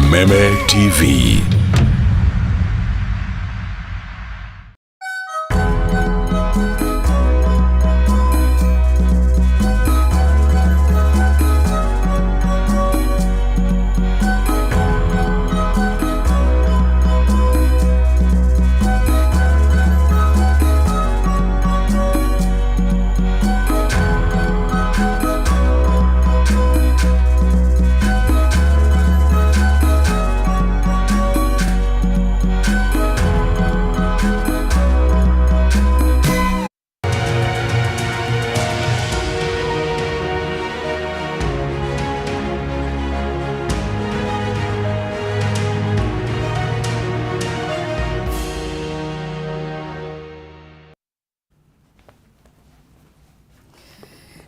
Kameme TV.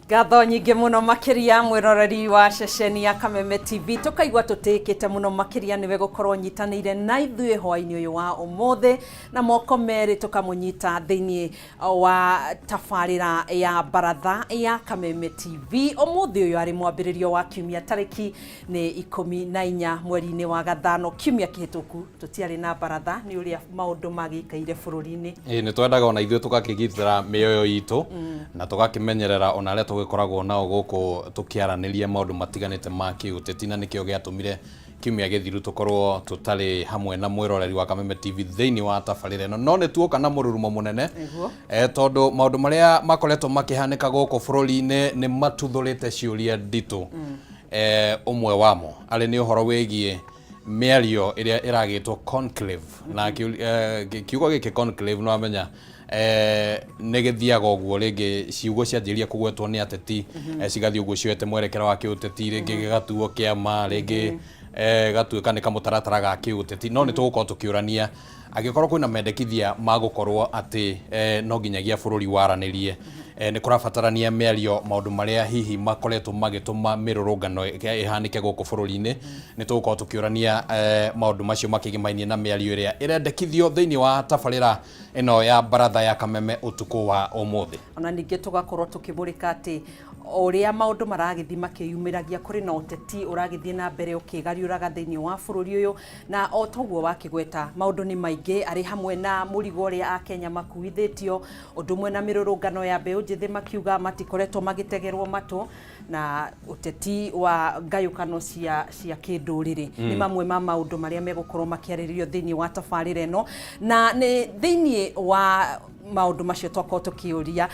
Ngatho nyingĩ mũno makĩria mwĩroreri wa ceceni ya Kameme TV, tũkaigua tũtĩĩkĩte mũno makĩria nĩwe gũkorwo nyitanĩire na ithuĩ hwainĩ ũyũ wa ũmũthĩ, na moko merĩ tũkamũnyita thĩinĩ wa tabarĩra ya baratha ya Kameme TV. Ũmũthĩ ũyũ arĩ mwambĩrĩrio wa kiumia, tarĩki nĩ 14 mweri-inĩ wa gathano. Kiumia kĩhĩtũku tũtiarĩ na baratha nĩ ũrĩa maũndũ magĩikaire bũrũri-inĩ. Ĩĩ, nĩ twendaga ona ithuĩ tũgakĩgitĩra mĩoyo itũ na tũgakĩmenyerera ona arĩa tũgĩkoragwo nao gũkũ tũkĩaranĩria maũndũ matiganĩte ma kĩũteti, na nĩkĩo gĩatũmire kiumia gĩthiru tũkorwo tũtarĩ hamwe na mwĩroreri wa Kameme TV thĩinĩ wa tabarĩra ĩno. No nĩ tuoka na mũrurumo mũnene. Tondũ maũndũ marĩa makoretwo makĩhanĩka gũkũ bũrũri-inĩ nĩ matuthũrĩte ciũria nditũ. Ũmwe wamo arĩ nĩ ũhoro wĩgiĩ mĩario ĩrĩa ĩragĩtwo conclave. Na kiugo gĩkĩ conclave nĩ wamenya nĩ gĩthiaga ũguo, rĩngĩ ciugo cianjĩrĩria kũgwetwo nĩ ateti, cigathiĩ ũguo cioete mwerekero wa kĩũteti, rĩngĩ gĩgatuo kĩama, rĩngĩ gatuĩka nĩ kamũtaratara ga kĩũteti. No nĩ tũgũkorwo tũkĩũrania angĩkorwo kwĩna mendekithia ma gũkorwo atĩ no nginyagia bũrũri waranĩrie, nĩ kũrabatarania mĩario maũndũ marĩa hihi makoretwo magĩtũma mĩrũrũngano ĩhanĩke gũkũ bũrũri-inĩ. Nĩ tũgũkorwo tũkĩũrania maũndũ macio makĩgimainie na mĩario ĩrĩa ĩrendekithio thĩinĩ wa tabarĩra ĩno ya baratha ya Kameme ũtukũ wa ũmũthĩ. Ona ningĩ tũgakorwo tũkĩmũrĩka atĩ ũrĩa maũndũ maragĩthiĩ makĩyumĩragia, kũrĩ na ũteti ũragĩthiĩ na mbere ũkĩgariũraga thĩinĩ wa bũrũri ũyũ, na o toguo wakĩgweta maũndũ nĩ maingĩ, arĩ hamwe na mũrigo ũrĩa Akenya makuithĩtio, ũndũ ũmwe na mĩrũrũngano ya mbeũ njĩthĩ makiuga matikoretwo magĩtegerwo matũ, na ũteti wa ngayũkano cia kĩndũrĩrĩ. Nĩ mamwe ma maũndũ marĩa megũkorwo makĩarĩrĩrio thĩinĩ wa tabarĩra ĩno, na nĩ thĩinĩ wa maũndũ macio twakorwo tũkĩũria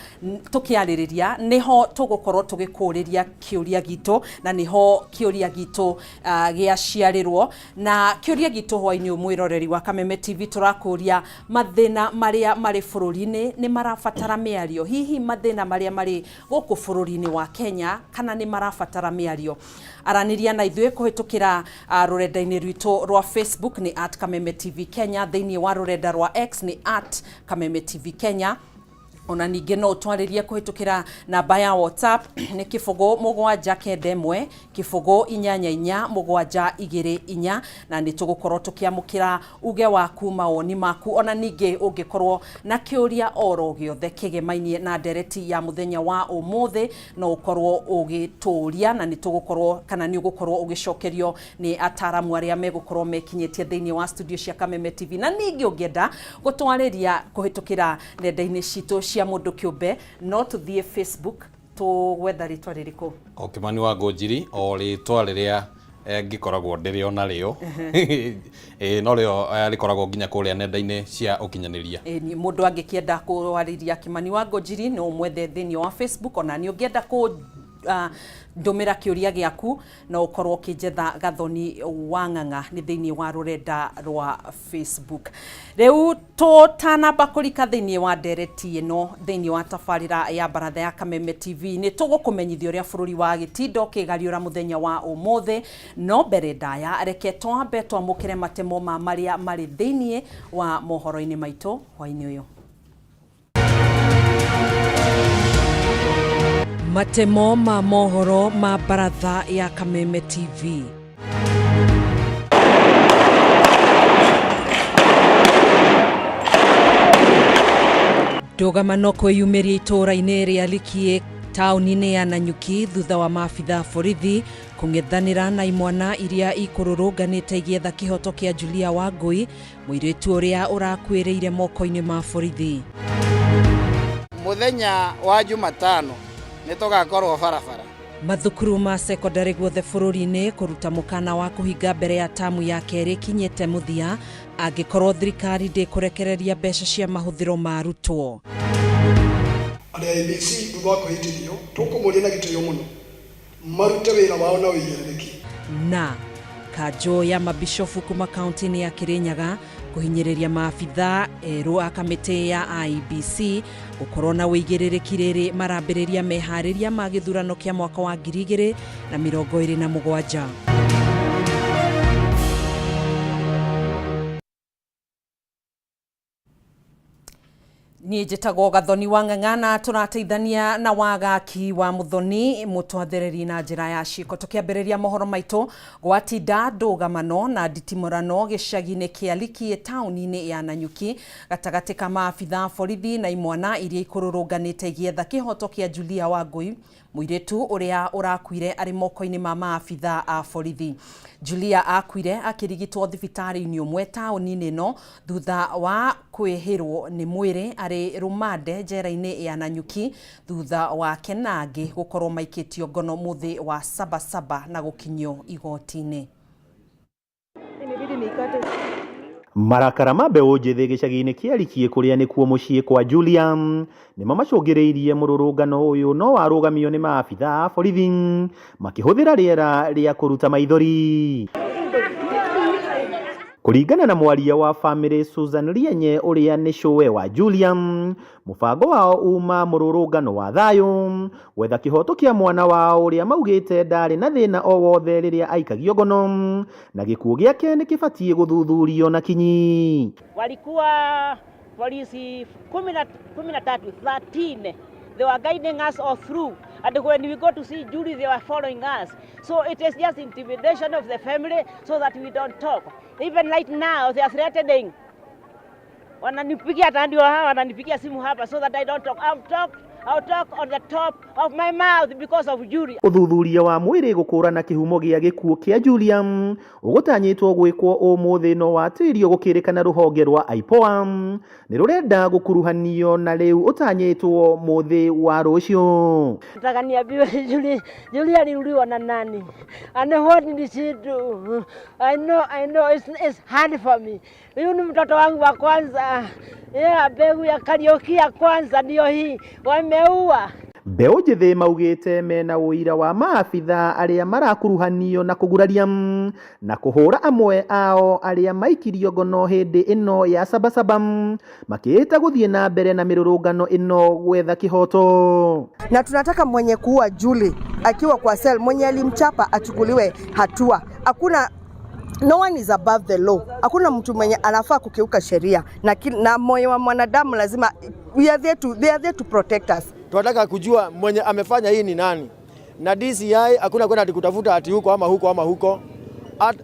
tũkĩarĩrĩria, nĩho tũgũkorwo tũgĩkũrĩria kĩũria gitũ, na nĩho kĩũria gitũ gĩaciarĩrwo. Na kĩũria gitũ hwainĩ ũyũ, mwĩroreri wa Kameme TV, tũrakũria mathĩna marĩa marĩ bũrũri-inĩ nĩ marabatara mĩario. Hihi mathĩna marĩa marĩ gũkũ bũrũri-inĩ wa Kenya kana nĩ marabatara mĩario? Aranĩria na ithuĩ kũhĩtũkĩra rũrenda-inĩ rwitũ rwa Facebook nĩ at Kameme TV Kenya, thĩinĩ wa rũrenda rwa X nĩ at Kameme TV Kenya. Ona ningĩ no ũtwarĩrie kũhĩtũkĩra namba ya WhatsApp nĩ 0 7 9 1 0 8 4 7 2 4, na nĩ tũgũkorwo tũkĩamũkĩra uge waku, mawoni maku, ona ningĩ ũngĩkorwo na kĩũria oro gĩothe kĩgemainie na ndereti ya mũthenya wa ũmũthĩ, no ũkorwo ũgĩtũria, na nĩ tũgũkorwo kana nĩ ũgũkorwo ũgĩcokerio nĩ ataramu arĩa megũkorwo mekinyĩtie thĩinĩ wa studio cia Kameme TV. Na ningĩ ũngĩenda gũtwarĩria kũhĩtũkĩra nenda-inĩ citũ cia mũndũ kĩũmbe, no tũthiĩ Facebook, tũgwetha rĩtwa rĩrĩkũ? O Kimani wa Ngũnjiri, o rĩtwa rĩrĩa ngĩkoragwo ndĩrĩ o narĩo, ĩĩ, no rĩo rĩkoragwo nginya kũrĩa nenda-inĩ cia ũkinyanĩria. Ĩĩ, mũndũ angĩkĩenda kwarĩria Kimani wa Ngũnjiri no ũmwethe thĩinĩ wa Facebook. Ona nĩ ũngĩenda kũ ndũmĩra kĩũria gĩaku, no ũkorwo ũkĩnjetha Gathoni wa Ng'ang'a nĩ thĩinĩ wa rũrenda rwa Facebook. Rĩu tũtanamba kũrika thĩinĩ wa ndereti ĩno thĩinĩ wa tabarĩra ya baratha ya Kameme TV, nĩ tũgũkũmenyithia ũrĩa bũrũri wa gĩtindo kĩgariũra mũthenya wa ũmũthĩ. No mbere ndaya, reke twambe twamũkĩre matemo ma marĩa marĩ thĩinĩ wa mohoro-inĩ maitũ hwainĩ ũyũ. Matemo ma mohoro ma baratha ya Kameme TV. Ndũgamano kwĩyumĩria itũũra-inĩ rĩa Likie taũni-inĩ ya Nanyuki thutha wa maabitha borithi Kũng'ethanĩra na imwana iria ikũrũrũnganĩte igĩetha kĩhoto kĩa Julia Wangui, mũirĩtu ũrĩa ũrakuĩrĩire moko-inĩ ma borithi. Muthenya wa Jumatano nĩ tũgakorwo barabara. Mathukuru ma sekondarĩ guothe bũrũri-inĩ kũruta mũkana wa kũhinga mbere ya tamu ya kerĩ ikinyĩte mũthia angĩkorwo thirikari ndĩkũrekereria mbeca cia mahũthĩro ma arutwo. Andũ a IEBC thutha wa kwĩhĩtithio tũkũmoria na gĩtĩo mũno marute wĩra wao na ũigĩrĩrĩki. Na kanjũ ya mabishofu kuma kaunti-inĩ ya Kirinyaga kũhinyĩrĩria maabitha erũ a kamĩtĩ ya IEBC gũkorwo na ũigĩrĩrĩki rĩrĩ marambĩrĩria meharĩria ma gĩthurano kĩa mwaka wa 2027. Niĩ njĩtagwo Gathoni wa Ng'ang'ana, tũrateithania na Wagaki wa Muthoni mũtwathereri na njĩra ya ciĩko. Tũkĩambĩrĩria mohoro maitũ, gwatinda ndũgamano na nditimũrano gĩcagi-inĩ kĩa Likie taũni-inĩ ya Nanyuki gatagatĩ ka maabitha borithi na imwana iria ikũrũrũnganĩte igĩetha kĩhoto kĩa Julia Wangui, mũirĩtu ũrĩa ũrakuire arĩ moko-inĩ ma maabitha a borithi. Julia akuire akĩrigitwo thibitarĩ-inĩ ũmwe taũni-inĩ ĩno thutha wa kwĩhĩrwo nĩ mwĩrĩ arĩ rũmande njera-inĩ ya Nanyuki thutha wake na angĩ gũkorwo maikĩtio ngono mũthĩ wa Sabasaba na gũkinyio igoti-inĩ. Marakara ma mbeũ njĩthĩ gĩcagi-inĩ kĩa Likie kũrĩa nĩkuo mũciĩ kwa Julia nĩmo macũngĩrĩirie mũrũrũngano ũyũ no warũgamio nĩ maabitha a borithi makĩhũthĩra rĩera rĩa kũruta maithori. Kũringana na mwaria wa famĩlĩ Susan Rienye ũrĩa nĩ cũwe wa Julia, mũbango wao uma mũrũrũngano wa thayũ gwetha kĩhoto kĩa mwana wao ũrĩa maugĩte ndarĩ na thĩna o wothe rĩrĩa aikagio ngono na gĩkuũ gĩake nĩ kĩbatiĩ gũthuthurio na kinyi. Walikuwa polisi 13, 13. They were guiding us all through. And when we go to see Julie, they were following us. So it is just intimidation of the family so that we don't talk. Even right now, they are threatening. Wananipigia hata ndio hawa wananipigia simu hapa so that I don't talk. I'll talk on the top of my mouth because of Julie. Ũthuthuria wa mwĩrĩ gũkũrana kĩhumo gĩa gĩkuũ kĩa Julia ũgũtanyĩtwo gwĩkwo ũmũthĩ no watĩrio gũkĩrĩkana rũhonge rwa IPOA nĩ rũrenda gũkuruhanio na rĩu ũtanyĩtwo mũthĩ wa rũciũ. Nataka niambiwe Julie, Julie aliuliwa na nani? And what did she do? I know it's hard for me. Huyu ni mtoto wangu wa kwanza. Yeah, mbegu ya Kariuki ya kwanza ndio hii. Wameua. Mbeũ njĩthĩ maugĩte mena ũira wa maabitha arĩa marakuruhanio na kũguraria na kũhũra amwe ao arĩa maikirio ngono hĩndĩ ĩno ya Sabasaba makĩĩta gũthiĩ na mbere na mĩrũrũngano ĩno gwetha kĩhoto. Na tunataka mwenye kuua Julie akiwa kwa cell, mwenye alimchapa achukuliwe hatua. Hakuna, no one is above the law. Hakuna mtu mwenye anafaa kukiuka sheria na moyo wa mwanadamu lazima, they are there to protect us. Tunataka kujua mwenye amefanya hii ni nani. Na DCI hakuna kwenda ati kutafuta ati huko ama huko ama huko. At,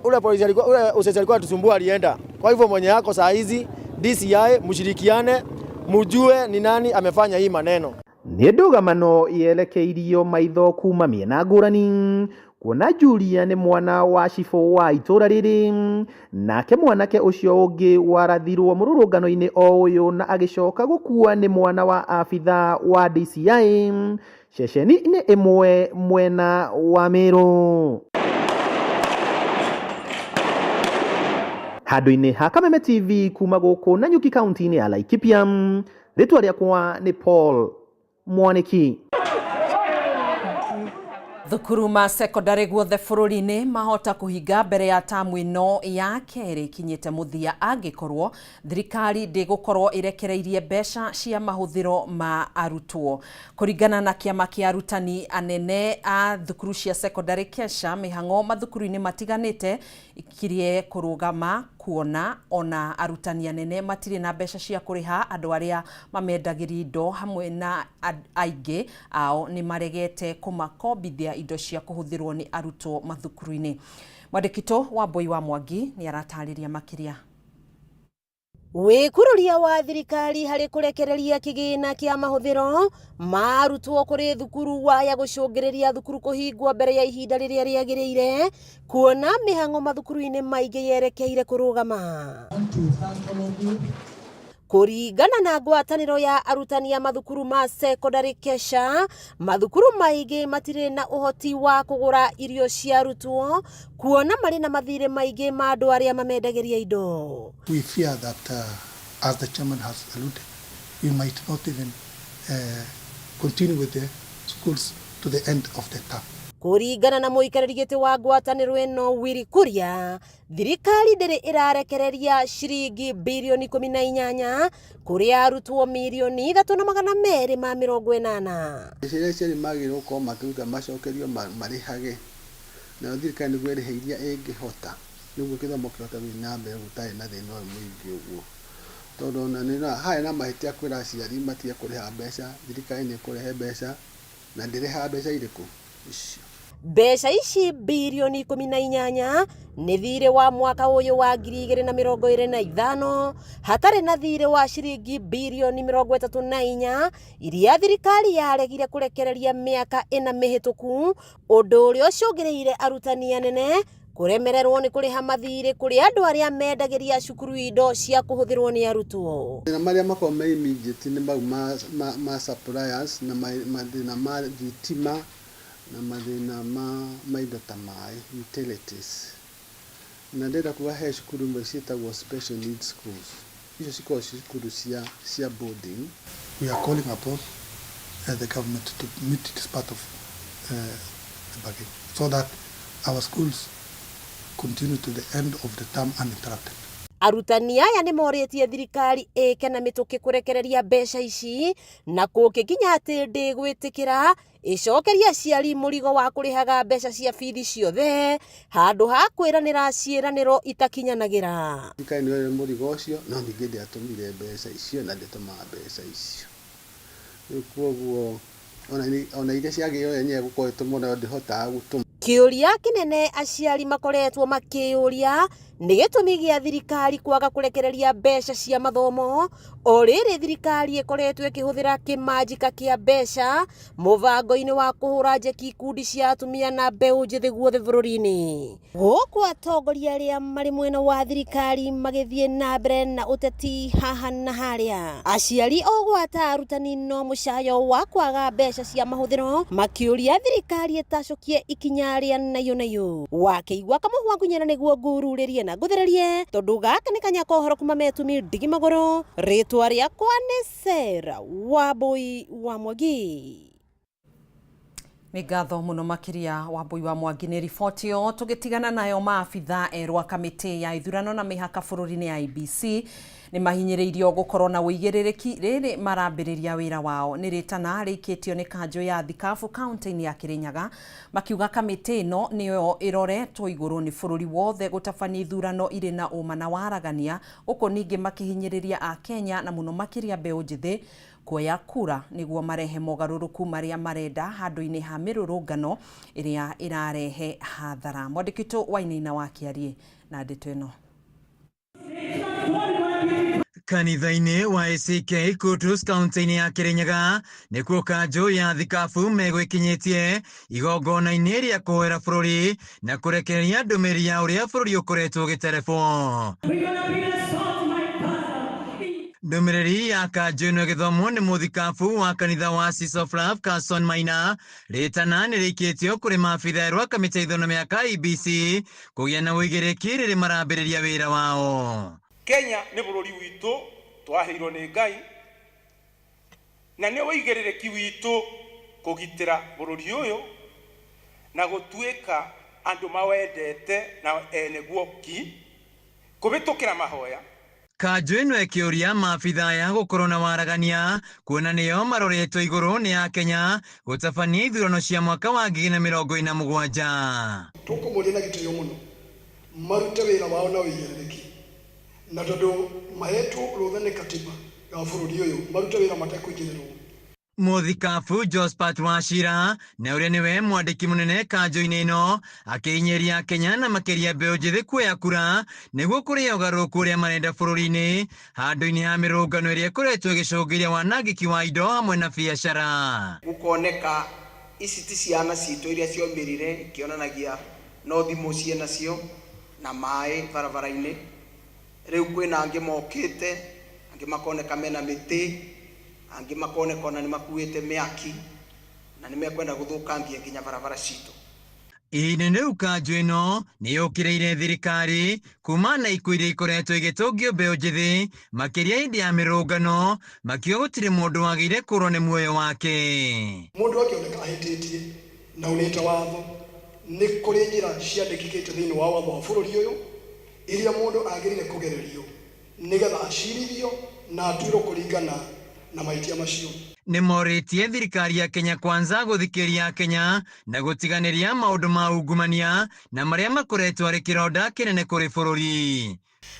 ule polisi alikuwa, ule usesi alikuwa atusumbua alienda. Kwa hivyo mwenye yako saa hizi DCI mshirikiane mujue ni nani amefanya hii maneno. Nĩ ndũgamano yerekeirio maitho kuma mĩena ngũrani kuona Julia nĩ mwana wa cibũ wa itũra rĩrĩ nake mwanake ũcio ũngĩ warathirwo mũrũrũngano-inĩ o ũyũ na agĩcoka gũkua nĩ mwana wa abitha wa DCI ceceni-inĩ ĩmwe mwena wa Meru. Handũ-inĩ ha Kameme TV kuma gũkũ Nanyuki kaunti-inĩ ya Laikipia, rĩtwa rĩakwa nĩ Paul Mwaniki. Thukuru ma sekondarĩ guothe bũrũri-inĩ mahota kũhinga mbere ya tamu ĩno ya kerĩ ikinyĩte mũthia angĩkorwo thirikari ndĩgũkorwo ĩrekereirie mbeca cia mahũthĩro ma arutwo. Kũringana na kĩama kĩa arutani anene a thukuru cia sekondarĩ KESHA, mĩhang'o mathukuru-inĩ matiganĩte ikirie kũrũgama kuona ona arutani anene matirĩ na mbeca cia kũrĩha andũ arĩa mamendagĩria indo hamwe na aingĩ ao nĩ maregete kũmakombithia indo cia kũhũthĩrwo nĩ arutwo mathukuru-inĩ. Mwandĩkitũ wa Mbui wa Mwangi nĩ aratarĩria makĩria. Wĩkururia wa thirikari harĩ kũrekereria kĩgĩna kĩa mahũthĩro ma arutwo kũrĩ thukuru waya gũcũngĩrĩria thukuru kũhingwo mbere ya ihinda rĩrĩa rĩagĩrĩire kuona mĩhang'o mathukuru-inĩ maingĩ yerekeire kũrũgama. Kũringana na ngwatanĩro ya arutani a mathukuru ma sekondarĩ KESHA, mathukuru maingĩ matirĩ na ũhoti wa kũgũra irio cia arutwo kuona marĩ na mathirĩ maingĩ ma andũ arĩa mamendagĩria indo. We fear that, as the chairman has alluded, we might not even continue with the schools to the end of the term. Kũringana na mũikarĩri gĩtĩ wa ngwatanĩro ĩno Willy Kuria, thirikari ndĩrĩ ĩrarekereria ciringi birioni 18 kũrĩ arutwo 3,280,000. Mbeca iria aciari magĩrĩirwo gũkorwo makĩruta macokerio marĩhage, nayo thirikari nĩguo ĩrĩhe iria ĩngĩhota, nĩguo gĩthomo kĩhote gũthiĩ na mbere gũtarĩ na thĩna ũyũ mũingĩ ũguo. Tondũ ona nĩ harĩ na mahĩtia kwĩra aciari matige kũrĩha mbeca, thirikari nĩ ĩkũrehe mbeca na ndĩrĩhaga mbeca irĩkũ icio. Mbeca ici birioni 18 nĩ thirĩ wa mwaka ũyũ wa 2025 hatarĩ na thirĩ wa ciringi birioni 34 iria thirikari yaregire kũrekereria mĩaka 4 mĩhĩtũku, ũndũ ũrĩa ũcũngĩrĩire arutani anene kũremererwo nĩ kũrĩha mathirĩ kũrĩ andũ arĩa mendagĩria cukuru indo cia kũhũthĩrwo nĩ arutwo. Mathĩna marĩa makoragwo me immediate nĩ mau ma suppliers na mathĩna ma thitima na mathĩna ma indo ta maĩ, utilities. Na ndĩrenda kuga he cukuru imwe ciĩtagwo special needs schools, icio cikoragwo ci cukuru cia boarding. We are calling upon the government to meet this part of the bargain so that our schools continue to the end of the term uninterrupted. Arutani aya nĩ morĩtie thirikari ĩke na mĩtũkĩ kũrekereria mbeca ici na kũngĩkinya atĩ ndĩgwĩtĩkĩra ĩcokerie aciari mũrigo wa kũrĩhaga mbeca cia bithi ciothe handũ ha kwĩranĩra ciĩranĩro itakinyanagĩra. Thirikari nĩ yoire mũrigo ũcio no ningĩ ndĩatũmire mbeca icio na ndĩtũmaga mbeca icio. Rĩu koguo ona iria ciagĩrĩirwo yenyewe gũkorwo ĩtũmwo nayo ndĩhotaga gũtũma. Kĩũria kĩnene aciari makoretwo makĩyũria nĩ gĩtũmi gĩa thirikari kwaga kũrekereria mbeca cia mathomo o rĩrĩ thirikari ĩkoretwo ĩkĩhũthĩra kĩmanjika kĩa mbeca mũbango-inĩ wa kũhũra njeki ikundi cia atumia na mbeũ njĩthĩ guothe bũrũri-inĩ. Gũkũ atongoria arĩa marĩ mwena wa thirikari magĩthiĩ na mbere na ũteti haha na harĩa, aciari o gwata arutani no mũcayo wa kwaga mbeca cia mahũthĩro makĩũria thirikari ĩtacũkie ikinya rĩa nayo nayo. Wakĩigua kamũhwa ngunyĩra nĩguo ngururĩrie na ngũthererie tondũ gaka nĩ kanya ka ũhoro kuma metumi ndigi magũrũ. Rĩtwa rĩakwa nĩ Sarah Wambui wa Mwangi. Nĩ ngatho mũno makĩria Wambui wa Mwangi nĩ riboti ĩyo. Tũgĩtigana nayo, maabitha erũ a kamĩtĩ ya ithurano na mĩhaka bũrũri-inĩ IEBC nĩ mahinyĩrĩirio gũkorwo na ũigĩrĩrĩki rĩrĩ marambĩrĩria wĩra wao. Nĩ rĩtana rĩikĩtio nĩ kanjũ ya Thikabu kaunti-inĩ ya Kĩrĩnyaga makiuga kamĩtĩ ĩno nĩyo ĩroretwo igũrũ nĩ bũrũri wothe gũtabania ithurano irĩ na ũma na waragania, gũkũ ningĩ makĩhinyĩrĩria Akenya na mũno makĩria mbeũ njĩthĩ kuoya kura nĩguo marehe mogarũrũku marĩa marenda handũ-inĩ ha mĩrũrũngano ĩrĩa ĩrarehe hathara. Mwandĩki witũ Wainaina wa Kĩariĩ na ndeto ĩno. Kanitha-inĩ wa ACK Kutus kaunti-inĩ ya Kĩrĩnyaga nĩkuo kanjũ ya Thikabu megwĩkinyĩtie igongona-inĩ rĩa kũhoera bũrũri na kũrekereria ndũmĩrĩri ya ũrĩa bũrũri ũkoretwo ũgĩterebwo. Ndũmĩrĩri ya kanjũ ĩno ĩgĩthomwo nĩ mũthikabu wa kanitha wa Seas of Love Carson Maina, rĩtana nĩ rĩikĩtio kũrĩ maabitha erũ a kamĩtĩ ya ithurano mĩhaka IEBC kũgĩa na ũigĩrĩki rĩrĩ marambĩrĩria wĩra wao. Kenya nĩ bũrũri witũ twaheirwo nĩ Ngai na nĩ ũigĩrĩrĩki witũ kũgitĩra bũrũri ũyũ na gũtuĩka andũ mawendete na ene guo ki kũhĩtũkĩra mahoya. Kanjũ ĩno ĩkĩũria maabitha aya gũkorwo na waragania kuona nĩo maroretwo igũrũ nĩ Akenya gũtabania ithurano cia mwaka wa 2047. Tũkũmũria na gĩtĩo mũno marute wĩra wao na ũigĩrĩrĩki, na tondũ mahetwo rũtha nĩ katiba ya bũrũri ũyũ marute wĩra matekũingĩrĩrwo. Mũthikabu Josphat Wachira na ũrĩa nĩwe mwandĩki mũnene kanjũ-inĩ ĩno akĩhinyĩria Kenya na makĩria mbeũ njĩthĩ kuoya kura nĩguo kũrĩa ũgarũrũku ũrĩa marenda bũrũri-inĩ handũ-inĩ ha mĩrũngano ĩrĩa ĩkoretwo ĩgĩcũngĩrĩria wanangĩki wa indo hamwe na biacara. Gũkoneka ici ti ciana citũ iria ciomĩrire ikĩonanagia no thimũ ciĩnacio na maĩ barabara-inĩ. Rĩu kwĩna angĩ mokĩte, angĩ makoneka mena mĩtĩ, angĩ makoneka ona nĩ makuĩte mĩaki na nĩ mekwenda gũthũkangia nginya barabara citũ. Ihinda-inĩ rĩu kanjũ ĩno nĩ yũkĩrĩire thirikari kuma na ikuũ iria ikoretwo igĩtũngio mbeũ njĩthĩ makĩria hĩndĩ ya mĩrũngano makiuga gũtirĩ mũndũ wagĩrĩire kũũrwo nĩ muoyo wake. Mũndũ angĩoneka ahĩtĩtie na unĩte watho, nĩ kũrĩ njĩra ciandĩkithĩtio thĩinĩ wa watho wa bũrũri ũyũ iria mũndũ agĩrĩire kũgererio nĩgetha acirithio na atuĩrwo kũringana na mahĩtia macio. Nĩ morĩtie thirikari ya Kenya Kwanza gũthikĩrĩria Kenya na gũtiganĩria maũndũ ma ungumania na marĩa makoretwo arĩ kĩronda kĩnene kũrĩ bũrũri.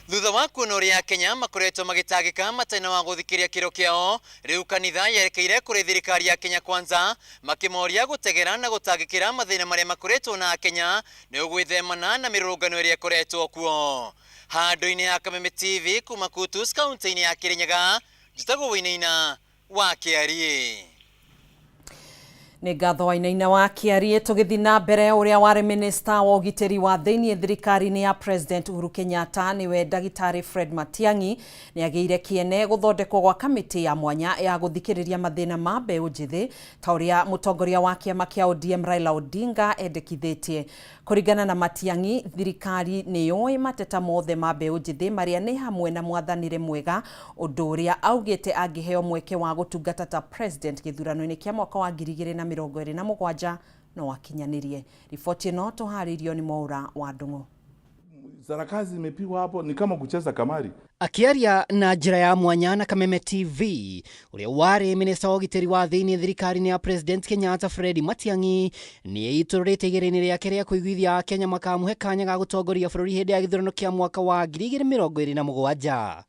Thutha wa kuona ũrĩa Kenya makoretwo magĩtangĩka matarĩ na wa gũthikĩrĩria kĩro kĩao, rĩu kanitha yerekeire kũrĩ thirikari ya Kenya Kwanza makĩmoria gũtegera na gũtangĩkĩra mathĩna marĩa makoretwo na Kenya nĩ ũgwĩthemana na mĩrũrũngano ĩrĩa ĩkoretwo kuo. Handũ-inĩ ha Kameme TV kuma Kutus kaunti-inĩ ya Kirinyaga, njĩtagwo Wainaina wa Kĩariĩ. Nĩ ngatho Wainaina wa Kĩariĩ. Tũgĩthiĩ na mbere, ũrĩa warĩ minista wa ũgitĩri wa thĩiniĩ thirikari-inĩ ya President Uhuru Kenyatta nĩwe ndagĩtarĩ Fred Matiang'i nĩ agĩire kĩene gũthondekwo gwa kamĩtĩ ya mwanya ya gũthikĩrĩria mathĩna ma mbeũ njĩthĩ ta ũrĩa mũtongoria wa kĩama kĩa ODM Raila Odinga endekithĩtie. Kũringana na Matiang'i, thirikari nĩ yũĩ mateta mothe ma mbeũ njĩthĩ marĩa nĩ hamwe na mwathanĩre mwega, ũndũ ũrĩa augĩte angĩheo mweke wa gũtungata ta president gĩthurano-inĩ kĩa mwaka wa 2027 no akinyanĩrie. Riboti ĩno tũharĩirio nĩ Mwaura wa Ndung'u. Sarakasi imepigwa hapo ni kama kucheza kamari. Akiaria na njĩra ya mwanya na Kameme TV, ũrĩa warĩ minista wa ũgitĩri wa thĩinĩ thirikari-inĩ ya President Kenyatta Fred Matiang'i nĩ eitũrũrĩte igĩrĩ-inĩ rĩake rĩa kũiguithia Akenya makamũhe kanya ga gũtongoria bũrũri hĩndĩ ya gĩthurano kĩa mwaka wa 2027.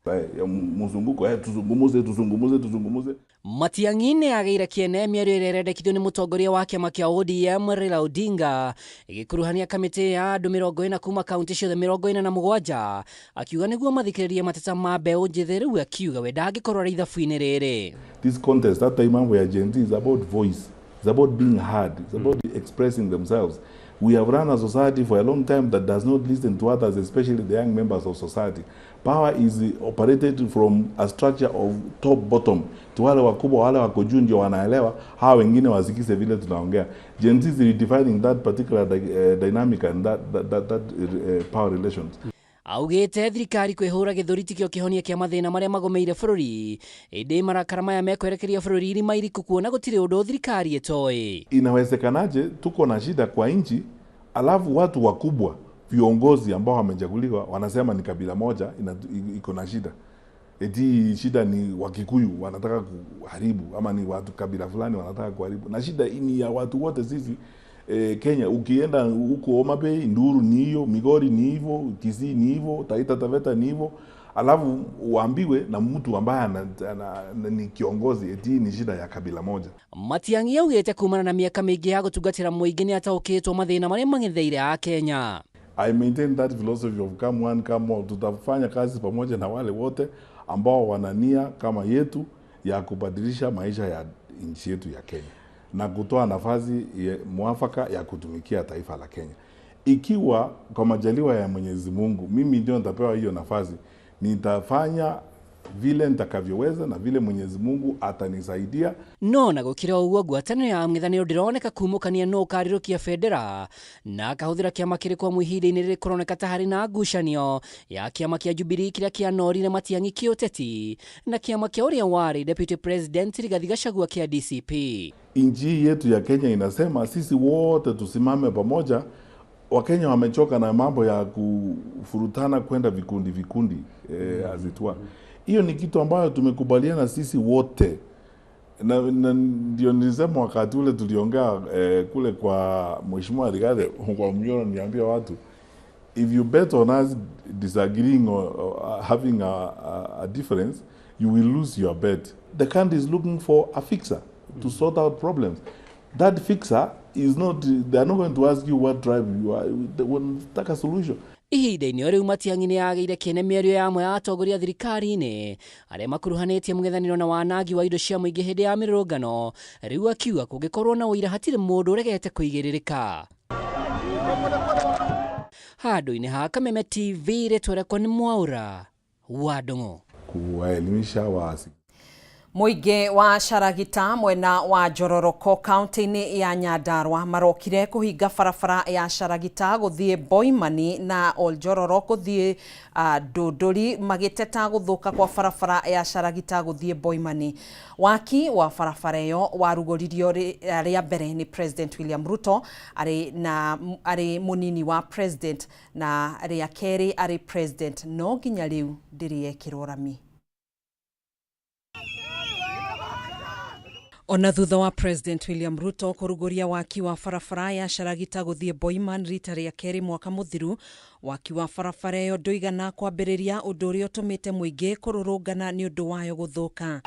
Mzunguko, tuzungumuze tuzungumuze tuzungumuze. Matiang'i nĩ agĩire kĩene mĩario ĩrĩa ĩrendekithio nĩ mũtongoria wa kĩama kĩa ODM Raila Odinga ĩgĩkuruhania kamĩtĩ ya andũ 40 kuma kaunti ciothe 47, akiuga nĩguo mathikĩrĩrie mateta ma mbeũ njĩthĩ. Rĩu akiuga we ndangĩkorwo arĩ ithabu-inĩ rĩrĩ. This contest, that time mambo ya Gen Z is about voice, it's about being heard, it's about expressing themselves. We have run a society for a long time that does not listen to others, especially the young members of society. Power is operated from a structure of top bottom. Wale wakubwa, wale wako juu ndio wanaelewa, hawa wengine wasikize vile tunaongea. Gen Z is redefining that particular dynamic and that power relations. Augĩte thirikari kwĩhũra gĩthũri tikĩo kĩhonia kĩa mathĩna marĩa magomeire bũrũri, ĩndĩ marakara maya mekwerekeria bũrũri irima iriku kuona gũtirĩ ũndũ thirikari ĩtoĩ. Inawezekanaje tuko na shida kwa nchi alafu watu wakubwa viongozi ambao wamechaguliwa wanasema ni kabila moja iko na shida? Eti shida ni Wakikuyu wanataka kuharibu ama ni watu kabila fulani wanataka kuharibu, na shida ni ya watu wote sisi. Kenya, ukienda huko Homa Bay, Nduru ni hiyo, Migori ni hivyo, Kisii ni hivyo, Taita Taveta ni hivyo, alafu uambiwe na mtu ambaye ni kiongozi eti ni shida ya kabila moja. Matiang'i augĩte kumana na miaka mĩingĩ ya gũtungatĩra mũingĩ nĩ ataũkĩtwo mathĩna marĩa mang'etheire a Kenya. I maintain that philosophy of come one come all. Tutafanya kazi pamoja na wale wote ambao wana nia kama yetu ya kubadilisha maisha ya nchi yetu ya Kenya na kutoa nafasi mwafaka ya kutumikia taifa la Kenya. Ikiwa kwa majaliwa ya Mwenyezi Mungu mimi ndio nitapewa hiyo nafasi, nitafanya vile nitakavyoweza na vile Mwenyezi Mungu atanisaidia. No na gukira uguo ngwatanĩro ya mũng'ethanĩro ndĩroneka kumũkania no ũkarirũkia bendera na akahũthĩra kĩama kĩrĩkũ amu ihinda-inĩ rĩrĩ kũroneka ta harĩ na ngucanio ya kĩama kĩa Jubilee kĩrĩa kĩanorire Matiang'i kĩũteti na kĩama kĩa ũrĩa warĩ Deputy President Rigathi Gachagua kĩa DCP. Nchi yetu ya Kenya inasema sisi wote tusimame pamoja. Wakenya wamechoka na mambo ya kufurutana kwenda vikundi vikundi azitua. Hiyo ni kitu ambayo tumekubaliana sisi wote. Na ndio nilisema wakati ule tuliongea kule kwa Mheshimiwa Rigathi kwa Mnyoro, niambia watu, if you bet on us disagreeing or having a difference, you will lose your bet. The country is looking for a fixer. to sort out problems. That fixer is not, they are not going to ask you what tribe you are. They wanataka solution. Ihinda-inĩ o rĩu Matiang'i nĩ agĩire kĩene mĩario ya amwe a atongoria thirikari-inĩ arĩa makuruhanĩtie mũng'ethanĩro na wanangi wa indo cia mũingĩ hĩndĩ ya mĩrũrũngano, rĩu akiuga kũngĩkorwo na ũira hatirĩ mũndũ ũregete kũigĩrĩrĩka. Handũ-inĩ ha Kameme TV rĩtwa rĩakwa nĩ Mwaũra wa Ndung'u. Kuwaelimisha waasi. Mũingĩ wa Caragita mwena wa Njororoko kaunti-inĩ ya Nyandarua marokire kũhinga barabara ya Caragita gũthiĩ Boimani na Oljororo gũthiĩ Ndũndũri magĩteta gũthũka kwa barabara ya Caragita gũthiĩ Boimani. Waki wa barabara ĩyo warugũririo rĩa mbere nĩ President William Ruto arĩ mũnini wa President na rĩa kerĩ arĩ President, no nginya rĩu ndĩrĩ yekĩrwo rami. Ona thutha wa President William Ruto kũrugũria waki wa barabara ya Caragita gũthiĩ Boiman rita rĩa kerĩ mwaka mũthiru, waki wa barabara ĩyo ndũigana kwambĩrĩria, ũndũ ũrĩa ũtũmĩte mũingĩ kũrũrũngana nĩ ũndũ wayo gũthũka.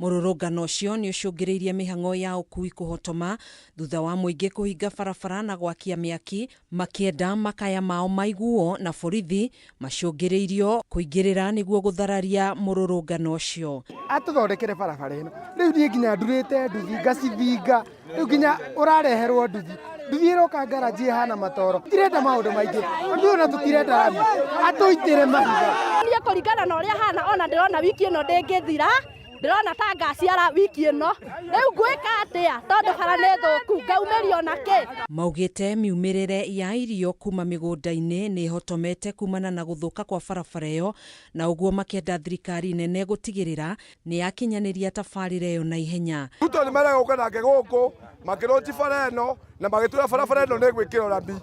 Mũrũrũngano ũcio nĩ ũcũngĩrĩirie mĩhang'o ya ũkui kũhotoma thutha wa mũingĩ kũhinga barabara na gwakia mĩaki makĩenda makaya mao maiguo, na borithi macũngĩrĩirio kũingĩrĩra nĩguo gũthararia mũrũrũngano ũcio. Atũthondekere barabara ĩno rĩu niĩ nginya ndurĩte nduthi ngacithinga, rĩu nginya ũrareherwo nduthi, nduthi ĩroka ngaraji ĩhana matoro. Tirenda maũndũ maingĩ, ũndũ ũyũ na tũtirenda rami, atũitĩre mahiga. Niĩ kũringana na ũrĩa hana ona ndĩrona wiki ĩno ndĩngĩthira, ndĩrona ta ngaciara wiki ĩno, rĩu ngwĩka atĩa tondũ bara nĩ thũku, ngaumĩrio na kĩ? Maugĩte miumĩrĩre ya irio kuma mĩgũnda-inĩ nĩ ĩhotomete kumana na gũthũka kwa barabara ĩyo, na ũguo makĩenda thirikari nene gũtigĩrĩra nĩ yakinyanĩria tabarĩra ĩyo na ihenya. Ruto nĩ maragũka nake gũkũ makĩronji bara ĩno na magĩtwĩra barabara ĩno nĩ ĩgwĩkĩrwo rami.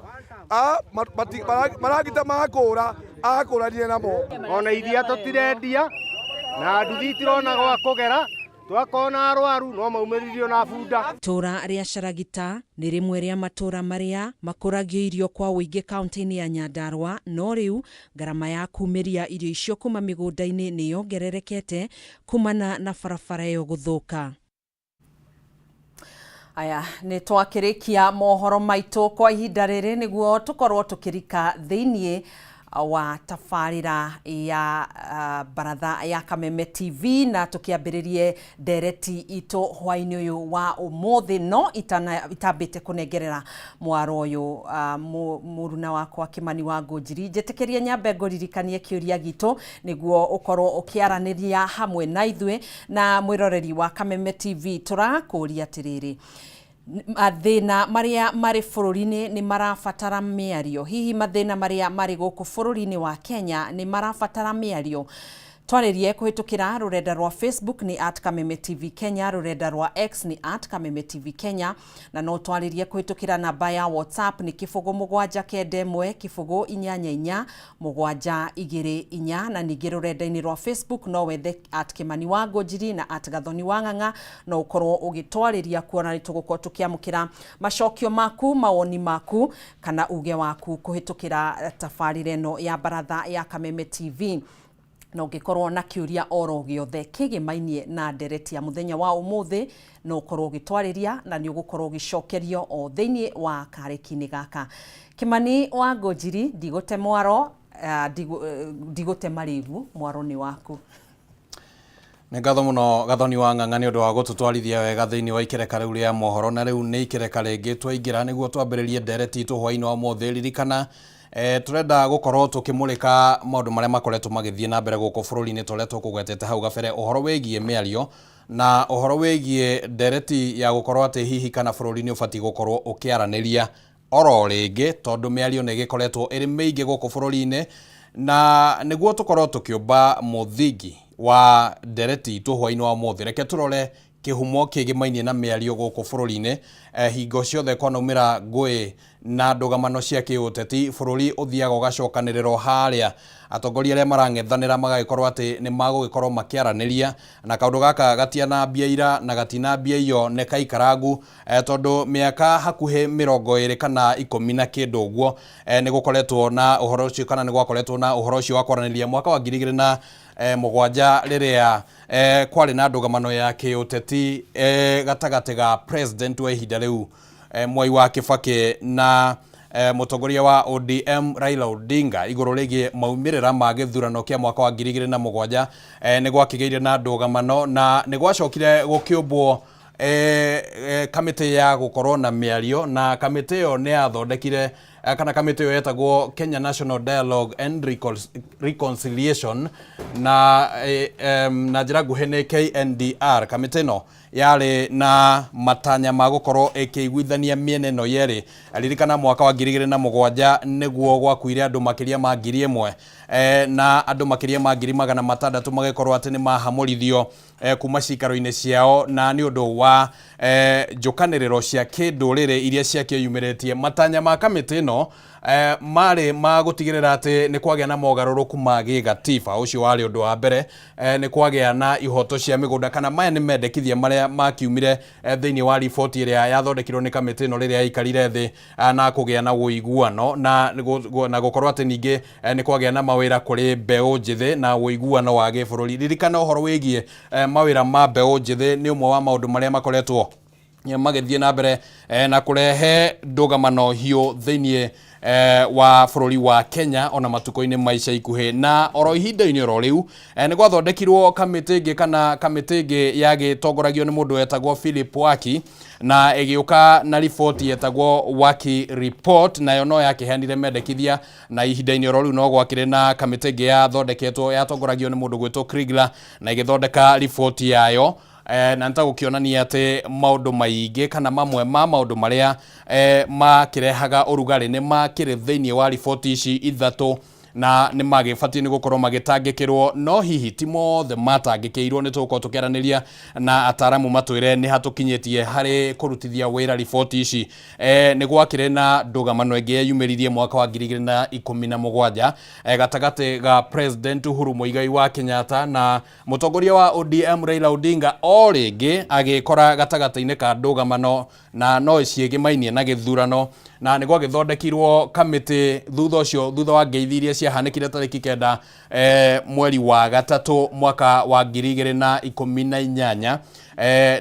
Maragita makũra akũranire namo. Ona iria tũtirendia na nduthi itirona gwa kũgera, twakona arwaru no maumĩririo na bunda. Itũra rĩa Caragita nĩ rĩmwe rĩa matũra marĩa makũragio irio kwa ũingĩ kaunti-inĩ ya Nyandarua, no rĩu ngarama ya kumĩria irio icio kuma mĩgũnda-inĩ nĩ yongererekete kumana na barabara ĩyo gũthũka. Aya, nĩ twakĩrĩkia mohoro maitũ kwa ihinda rĩrĩ nĩguo tũkorwo tũkĩrika thĩiniĩ wa tabarĩra ya baratha ya Kameme TV na tũkĩambĩrĩrie ndereti itũ hwaĩ-inĩ ũyũ wa ũmũthĩ, no itambĩte kũnengerera mwaro ũyũ mũruna wakwa Kĩmani wa Ngũnjiri, njĩtĩkĩrie nyambe ngũririkanie kĩũria gitũ nĩguo ũkorwo ũkĩaranĩria hamwe na ithuĩ na mwĩroreri wa Kameme TV. Tũrakũria atĩrĩrĩ, mathĩna marĩa marĩ bũrũri-inĩ nĩ marabatara mĩario? Hihi mathĩna marĩa marĩ gũkũ bũrũri-inĩ wa Kenya nĩ marabatara mĩario? Twarĩrie kũhĩtũkĩra rũrenda rwa Facebook nĩ @Kameme TV Kenya, rũrenda rwa X nĩ @Kameme TV Kenya, na no twarĩrie kũhĩtũkĩra namba ya WhatsApp nĩ 0 7 9 1 0 8 8 7 2 4, na ningĩ rũrenda-inĩ rwa Facebook no wethe @Kĩmani wa Ngũnjiri na @Gathoni wa Ng'ang'a, no ũkorwo ũgĩtwarĩria kuona nĩ tũgũkorwo tũkĩamũkĩra macokio maku, mawoni maku kana uge waku kũhĩtũkĩra tabarĩra ĩno ya baratha ya Kameme TV. Na ũngĩkorwo na kĩũria oro gĩothe kĩgĩmainie na ndereti ya mũthenya wa ũmũthĩ, no ũkorwo ũgĩtwarĩria na nĩ ũgũkorwo ũgĩcokerio o thĩinĩ wa kareki-inĩ gaka. Kĩmani wa Ngũnjiri, ndigũte mwaro, ndigũte marĩgu, mwaro nĩ waku. Nĩ ngatho mũno Gathoni wa Ng'ang'a nĩ ũndũ wa gũtũtwarithia wega thĩinĩ wa ikereka rĩu rĩa mohoro, na rĩu nĩ ikereka rĩngĩ twaingĩra nĩguo twambĩrĩrie ndereti itũ hwaĩ-inĩ wa ũmũthĩ. Ririkana turenda gũkorwo tũkĩmũrĩka maũndũ marĩa makoretwo magĩthiĩ na mbere gũkũ bũrũri-inĩ ta ũrĩa tũkũgwetete hau gabere, ũhoro wĩgiĩ mĩario na ũhoro wĩgiĩ ndereti ya gũkorwo atĩ hihi kana bũrũri nĩ ũbatiĩ gũkorwo ũkĩaranĩria oro rĩngĩ, tondũ mĩario nĩ ĩgĩkoretwo ĩrĩ mĩingĩ gũkũ bũrũri-inĩ, na nĩguo tũkorwo tũkĩũmba mũthingi wa ndereti itũ hwaĩ-inĩ wa ũmũthĩ, reke tũrore kĩhumo kĩgĩmainie na mĩario gũkũ bũrũri-inĩ. Hingo ciothe kwanaumĩra ngũĩ na ndũgamano cia kĩũteti, bũrũri ũthiaga ũgacokanĩrĩrwo harĩa atongoria arĩa marang'ethanĩra magagĩkorwo atĩ nĩ magũgĩkorwo makĩaranĩria, na kaũndũ gaka gatianambia ira na gatinambia iyo nĩ kaikarangu, tondũ mĩaka hakuhĩ 20 kana 10 na kĩndũ ũguo, nĩ gũkoretwo na ũhoro ũcio kana nĩ gwakoretwo na ũhoro ũcio wa kwaranĩria mwaka wa ngiri igĩrĩ na Mũgwanja rĩrĩa kwarĩ na ndũgamano ya kĩũteti gatagatĩ ga president wa ihinda rĩu Mwai wa Kibaki na mũtongoria wa ODM Raila Odinga igũrũ rĩgiĩ maumĩrĩra ma gĩthurano kĩa mwaka wa 2007. Nĩ gwakĩgĩire na ndũgamano na nĩ gwacokire gũkĩũmbwo kamĩtĩ ya gũkorwo na mĩario, na kamĩtĩ ĩyo nĩ yathondekire kana kamĩtĩ ĩyo yetagwo Kenya National Dialogue and Reconciliation na njĩra nguhĩ nĩ KNDR. Kamĩtĩ ĩno yarĩ na matanya ma gũkorwo ĩkĩiguithania mĩena ĩno yerĩ. Ririkana mwaka wa 2007 nĩguo gwakuire andũ makĩria ma 1000 na andũ makĩria ma 600,000 magĩkorwo atĩ nĩ mahamũrithio kuma cikaro-inĩ ciao, na nĩ ũndũ wa njũkanĩrĩro cia kĩndũrĩrĩ iria ciakĩyumĩrĩtie. Matanya ma kamĩtĩ ĩno marĩ ma gũtigĩrĩra atĩ nĩ kwagĩa na mogarũrũku ma gĩgatiba. Ũcio warĩ ũndũ wa mbere. Nĩ kwagĩa na ihoto cia mĩgũnda, kana maya nĩ mendekithia marĩa makiumire thĩinĩ wa riboti ĩrĩa yathondekirwo nĩ kamĩtĩ ĩno rĩrĩa yaikarire thĩ na kũgĩa na ũiguano na gũkorwo atĩ ningĩ nĩ kwagĩa na mawĩra kũrĩ mbeũ njĩthĩ na ũiguano wa gĩbũrũri. Ririkana ũhoro wĩgiĩ mawĩra ma mbeũ njĩthĩ nĩ ũmwe wa maũndũ marĩa makoretwo magĩthiĩ na mbere na kũrehe ndũgamano hiũ thĩinĩ wa bũrũri wa Kenya ona matukũ-inĩ ma ica ikuhĩ. Na oro ihinda-inĩ oro rĩu nĩ gwathondekirwo kamĩtĩ ĩngĩ, kana kamĩtĩ ĩngĩ yagĩtongoragio nĩ mũndũ wetagwo Philip Waki, na ĩgĩũka na riboti yetagwo Waki Report, nayo no yakĩheanire mendekithia. Na ihinda-inĩ oro rĩu no gwakĩrĩ na kamĩtĩ ĩngĩ yathondeketwo yatongoragio nĩ mũndũ gwĩtwo Kriegler, na ĩgĩthondeka riboti yayo na nĩtagũkĩonania atĩ maũndũ maingĩ kana mamwe ma maũndũ marĩa makĩrehaga ũrugarĩ nĩ makĩrĩ thĩinĩ wa riboti ici ithatũ na nĩ magĩbatiĩ nĩ gũkorwo magĩtangĩkĩrwo, no hihi ti mothe matangĩkĩirwo. Nĩ tũgũkorwo tũkĩaranĩria na ataramu matwĩre nĩ hatũkinyĩtie harĩ kũrutithia wĩra riboti ici. Nĩ gwakĩrĩ na ndũgamano ĩngĩ yeyumĩririe mwaka wa 2017 gatagatĩ ga President Uhuru Muigai wa Kenyatta na mũtongoria wa ODM Raila Odinga, o rĩngĩ agĩkora gatagatĩ-inĩ ka ndũgamano na no ciĩgĩmainie na gĩthurano, na nĩ gwagĩthondekirwo kamĩtĩ thutha ũcio, thutha wa ngeithi iria ciahanĩkire tarĩki 9 mweri wa gatatũ mwaka wa 2018.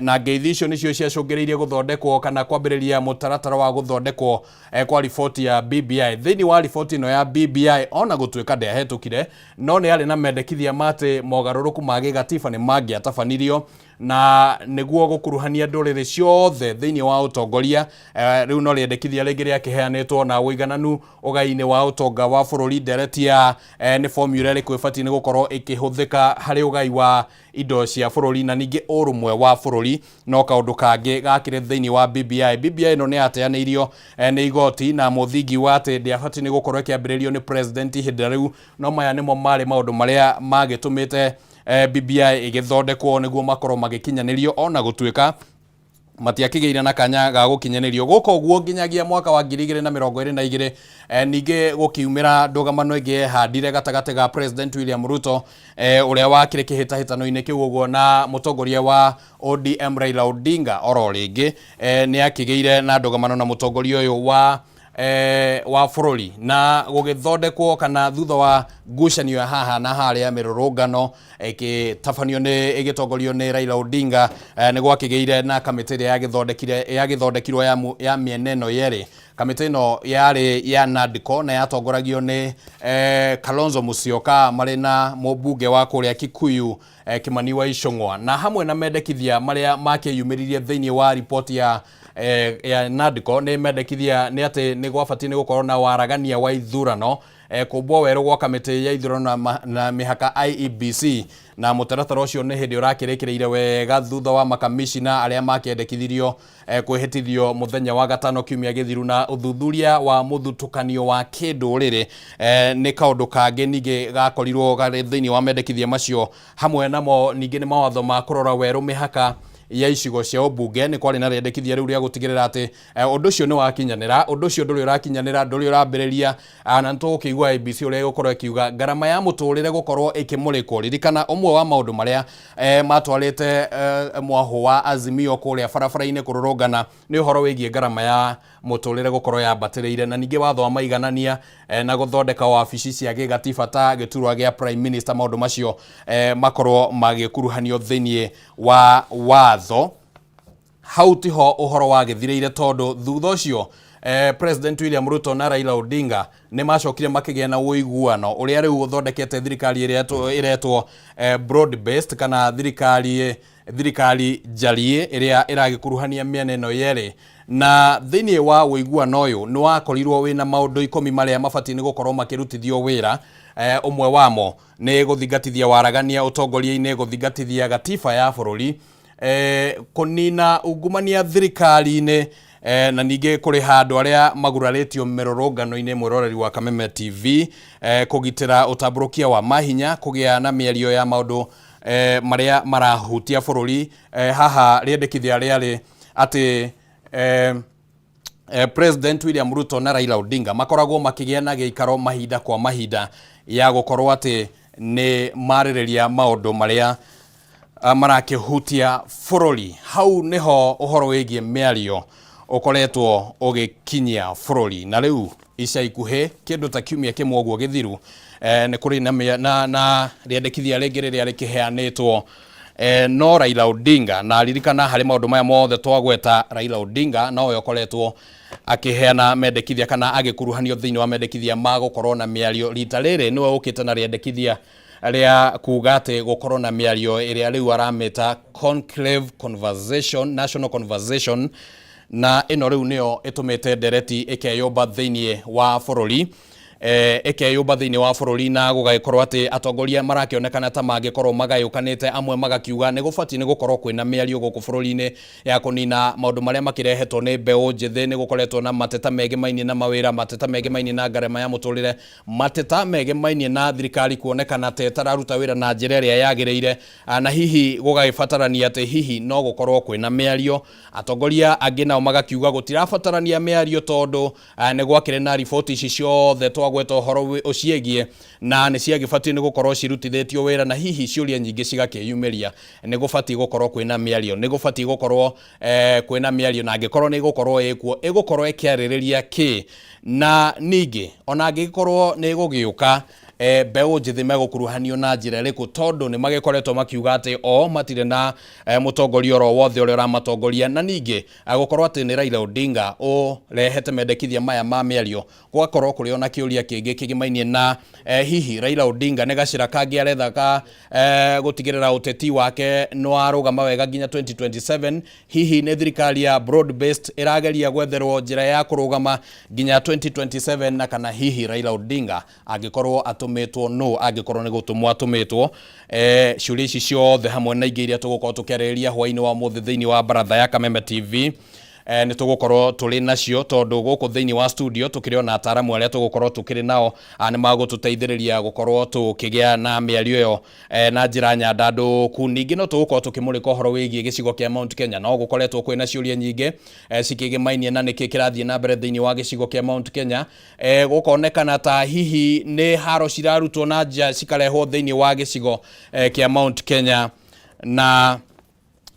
Na ngeithi icio nĩcio ciacũngĩrĩirie gũthondekwo kana kwambĩrĩria mũtaratara wa gũthondekwo kwa riboti ya BBI. Thĩinĩ wa riboti ĩno ya BBI, ona gũtuĩka ndĩahĩtũkire, no nĩ yarĩ na mendekithia ma atĩ mogarũrũku ma gĩgatiba nĩ mangĩatabanirio na nĩguo gũkuruhania ndũrĩrĩ ciothe thĩinĩ wa ũtongoria. Rĩu no rĩendekithia rĩngĩ rĩakĩheanĩtwo na ũigananu ũgai-inĩ wa ũtonga wa bũrũri, ndereti ya nĩ formula ĩrĩkũ ĩbatiĩ nĩ gũkorwo ĩkĩhũthĩka harĩ ũgai wa indo cia bũrũri, na ningĩ ũrũmwe wa bũrũri no kaũndũ kangĩ gakĩrĩ thĩinĩ wa BBI. BBI ĩno nĩ yateanĩirio nĩ igoti na mũthingi wa atĩ ndĩabatiĩ nĩ gũkorwo ĩkĩambĩrĩrio nĩ president ihinda rĩu, no maya nĩmo marĩ maũndũ marĩa magĩtũmĩte BBI ĩgĩthondekwo nĩguo makorwo magĩkinyanĩrio, ona gũtuĩka matiakĩgĩire na kanya ga gũkinyanĩrio gũkũ ũguo nginyagia mwaka wa 2022. Ningĩ gũkiumĩra ndũgamano ĩngĩ yehandire gatagatĩ ga President William Ruto ũrĩa wakĩrĩ kĩhĩtahĩtano-inĩ kĩu ũguo na mũtongoria wa ODM Raila Odinga. Oro rĩngĩ nĩ akĩgĩire na ndũgamano na mũtongoria ũyũ wa bũrũri, na gũgĩthondekwo kana thutha wa ngucanio ya haha na harĩa, mĩrũrũngano ĩgĩtabanio nĩ ĩgĩtongorio nĩ Raila Odinga, nĩ gwakĩgĩire na kamĩtĩ ĩrĩa yagĩthondekire yagĩthondekirwo ya mĩena ĩno yerĩ. Kamĩtĩ ĩno yarĩ ya NADCO na yatongoragio nĩ Kalonzo Musyoka marĩ na mũmbunge wa kũrĩa Kikuyu Kimani wa Ichung'wa, na hamwe na mendekithia marĩa makĩyumĩririe thĩinĩ wa riboti ya NADCO nĩ mendekithia nĩ atĩ nĩ gwabatiĩ nĩ gũkorwo na waragania wa ithurano, kũmbwo werũ gwa kamĩtĩ ya ithurano na mĩhaka IEBC, na mũtaratara ũcio nĩ hĩndĩ ũrakĩrĩkĩrĩire wega thutha wa makamishina arĩa makĩendekithirio kwĩhĩtithio mũthenya wa gatano kiumia gĩthiru, na ũthuthuria wa mũthutũkanio wa kĩndũrĩrĩ nĩ kaũndũ kangĩ ningĩ gakorirwo garĩ thĩinĩ wa mendekithia macio. Hamwe namo ningĩ nĩ mawatho ma kũrora werũ mĩhaka Ya icigo cia ũmbunge nĩ kwarĩ na rĩendekithia rĩu rĩa gũtigĩrĩra atĩ ũndũ ũcio nĩ wakinyanĩra. Ũndũ ũcio ndũrĩ ũrakinyanĩra, ndũrĩ ũrambĩrĩria, na nĩtũgũkĩigua IEBC ũrĩa ĩgũkorwo ĩkiuga ngarama ya mũtũrĩre gũkorwo ĩkĩmũrĩkwo. Ririkana ũmwe wa maũndũ marĩa matwarĩte mwahũ wa Azimio kũrĩa barabara-inĩ kũrũrũngana nĩ ũhoro wĩgiĩ ngarama ya mũtũrĩre gũkorwo yambatĩrĩire, na ningĩ watho wa maiganania na gũthondeka wabici cia gĩgatiba ta gĩturwa gĩa Prime Minister, maũndũ macio makorwo magĩkuruhanio thĩinĩ wa watho. Hau tiho ũhoro wagĩthirĩire, tondũ thutha ũcio President William Ruto na Raila Odinga nĩ macokire makĩgĩa na ũiguano ũrĩa rĩu ũthondekete thirikari ĩrĩa ĩretwo broad based kana thirikari njariĩ ĩrĩa ĩragĩkuruhania mĩena ĩno yerĩ. Na thĩinĩ wa ũiguano ũyũ nĩ wakorirwo wĩna maũndũ 10 marĩa mabatiĩ nĩ gũkorwo makĩrutithio wĩra. Ũmwe wamo nĩ gũthingatithia waragania ũtongoria-inĩ, gũthingatithia gatiba ya bũrũri, kũnina ungumania thirikari-inĩ, na ningĩ kũrĩha andũ arĩa magurarĩtio mĩrũrũngano-inĩ. Mwĩroreri wa Kameme TV, kũgitĩra ũtambũrũkia wa mahinya, kũgĩa na mĩario ya maũndũ marĩa marahutia bũrũri. Haha rĩendekithia rĩarĩ atĩ President William Ruto na Raila Odinga makoragwo makĩgĩa na gĩikaro mahinda kwa mahinda ya gũkorwo atĩ nĩ marĩrĩria maũndũ marĩa marakĩhutia bũrũri. Hau nĩho ũhoro wĩgiĩ mĩario ũkoretwo ũgĩkinyia bũrũri, na rĩu ica ikuhĩ, kĩndũ ta kiumia kĩmwe ũguo gĩthiru, nĩ kũrĩ na rĩendekithia rĩngĩ rĩrĩa rĩkĩheanĩtwo, no Raila Odinga, na ririkana harĩ maũndũ maya mothe twagweta, Raila Odinga nowe ũkoretwo akĩheana mendekithia kana agĩkuruhanio thĩinĩ wa mendekithia ma gũkorwo na mĩario. Rita rĩrĩ nĩwe ũkĩte na rĩendekithia rĩa kuga atĩ gũkorwo na mĩario ĩrĩa rĩu aramĩta conclave conversation, national conversation, na ĩno rĩu nĩyo ĩtũmĩte ndereti ĩkeyũmba thĩinĩ wa bũrũri, ĩkeyũmba thĩinĩ wa bũrũri, na gũgagĩkorwo atĩ atongoria marakĩonekana ta mangĩkorwo magayũkanĩte. Amwe magakiuga nĩ gũbatiĩ nĩ gũkorwo kwĩna mĩario gũkũ bũrũri-inĩ ya kũnina maũndũ marĩa makĩrehetwo nĩ mbeũ njĩthĩ. Nĩ gũkoretwo na mateta megemainie na mawĩra, mateta megemainie na ngarama ya mũtũrĩre, mateta megemainie na thirikari kuonekana ta ĩtararuta wĩra na njĩra ĩrĩa yagĩrĩire, na hihi gũgagĩbatarania atĩ hihi no gũkorwo kwĩna mĩario. Atongoria angĩ nao magakiuga gũtirabatarania mĩario, tondũ nĩ gwakĩrĩ na riboti ici ciothe twagweta ũhoro ũciĩgiĩ, na nĩ ciagĩbatiĩ nĩ gũkorwo cirutithĩtio wĩra, na hihi ciũria nyingĩ cigakĩyumĩria. Nĩ gũbatiĩ gũkorwo kwĩna mĩario, nĩ gũbatiĩ gũkorwo kwĩna mĩario, na angĩkorwo nĩ ĩgũkorwo ĩkuo, ĩgũkorwo ĩkĩarĩrĩria kĩ? Na ningĩ ona angĩkorwo nĩ ĩgũgĩũka, mbeũ njĩthĩ megũkuruhanio na njĩra ĩrĩkũ? Tondũ nĩ magĩkoretwo makiuga atĩ o matirĩ na mũtongoria oro wothe ũrĩa ũramatongoria. Na ningĩ gũkorwo atĩ nĩ Raila Odinga ũrehete mendekithia maya ma mĩario, gũgakorwo kũrĩ ona kĩũria kĩngĩ kĩgimainie na hihi Raila Odinga nĩ gacĩra kangĩ aretha ka gũtigĩrĩra ũteti wake nĩ warũgama wega nginya 2027? Hihi nĩ thirikari ya broad based ĩrageria gwetherwo njĩra ya kũrũgama nginya 2027? Na kana hihi Raila Odinga angĩkorwo atũmĩtwo no angĩkorwo nĩ gũtũmwo atũmĩtwo? Ciũria ici ciothe hamwe na ingĩ iria tũgũkorwo tũkĩarĩrĩria hwaĩ-inĩ wa ũmũthĩ thĩinĩ wa baratha ya Kameme TV, nĩ tũgũkorwo tũrĩ nacio, tondũ gũkũ thĩinĩ wa studio tũkĩrĩ ona ataaramu arĩa tũgũkorwo tũkĩrĩ nao, nĩ magũtũteithĩrĩria gũkorwo tũkĩgĩa na mĩario ĩyo na njĩra nyandandũku. Ningĩ no tũgũkorwo tũkĩmũrĩka ũhoro wĩgiĩ gĩcigo kĩa Mount Kenya. No gũkoretwo kwĩna ciũria nyingĩ cikĩgĩmainie na nĩkĩ kĩrathiĩ na mbere thĩinĩ wa gĩcigo kĩa Mount Kenya, gũkonekana ta hihi nĩ haro cirarutwo na nja cikarehwo thĩinĩ wa gĩcigo kĩa Mount Kenya. Na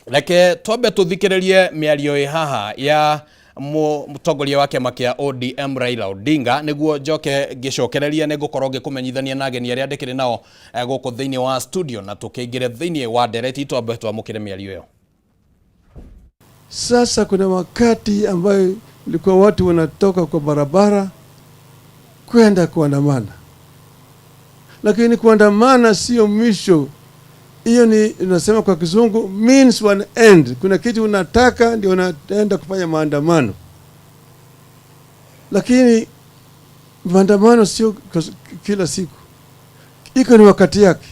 reke twambe tũthikĩrĩrie mĩario ĩ haha ya mũtongoria wa kĩama kĩa ODM Raila Odinga, nĩguo njoke ngĩcokereria nĩ ngũkorwo ngĩkũmenyithania na ageni arĩa ndĩkĩrĩ nao gũkũ thĩinĩ wa studio na tũkĩingĩre thĩinĩ wa ndereti. Twambe twamũkĩre mĩario ĩyo. Sasa kuna wakati ambayo ilikuwa watu wanatoka kwa barabara kwenda kuandamana, lakini kuandamana sio mwisho. Hiyo ni unasema kwa Kizungu means one end. Kuna kitu unataka ndio unaenda kufanya maandamano, lakini maandamano sio kila siku, iko ni wakati yake,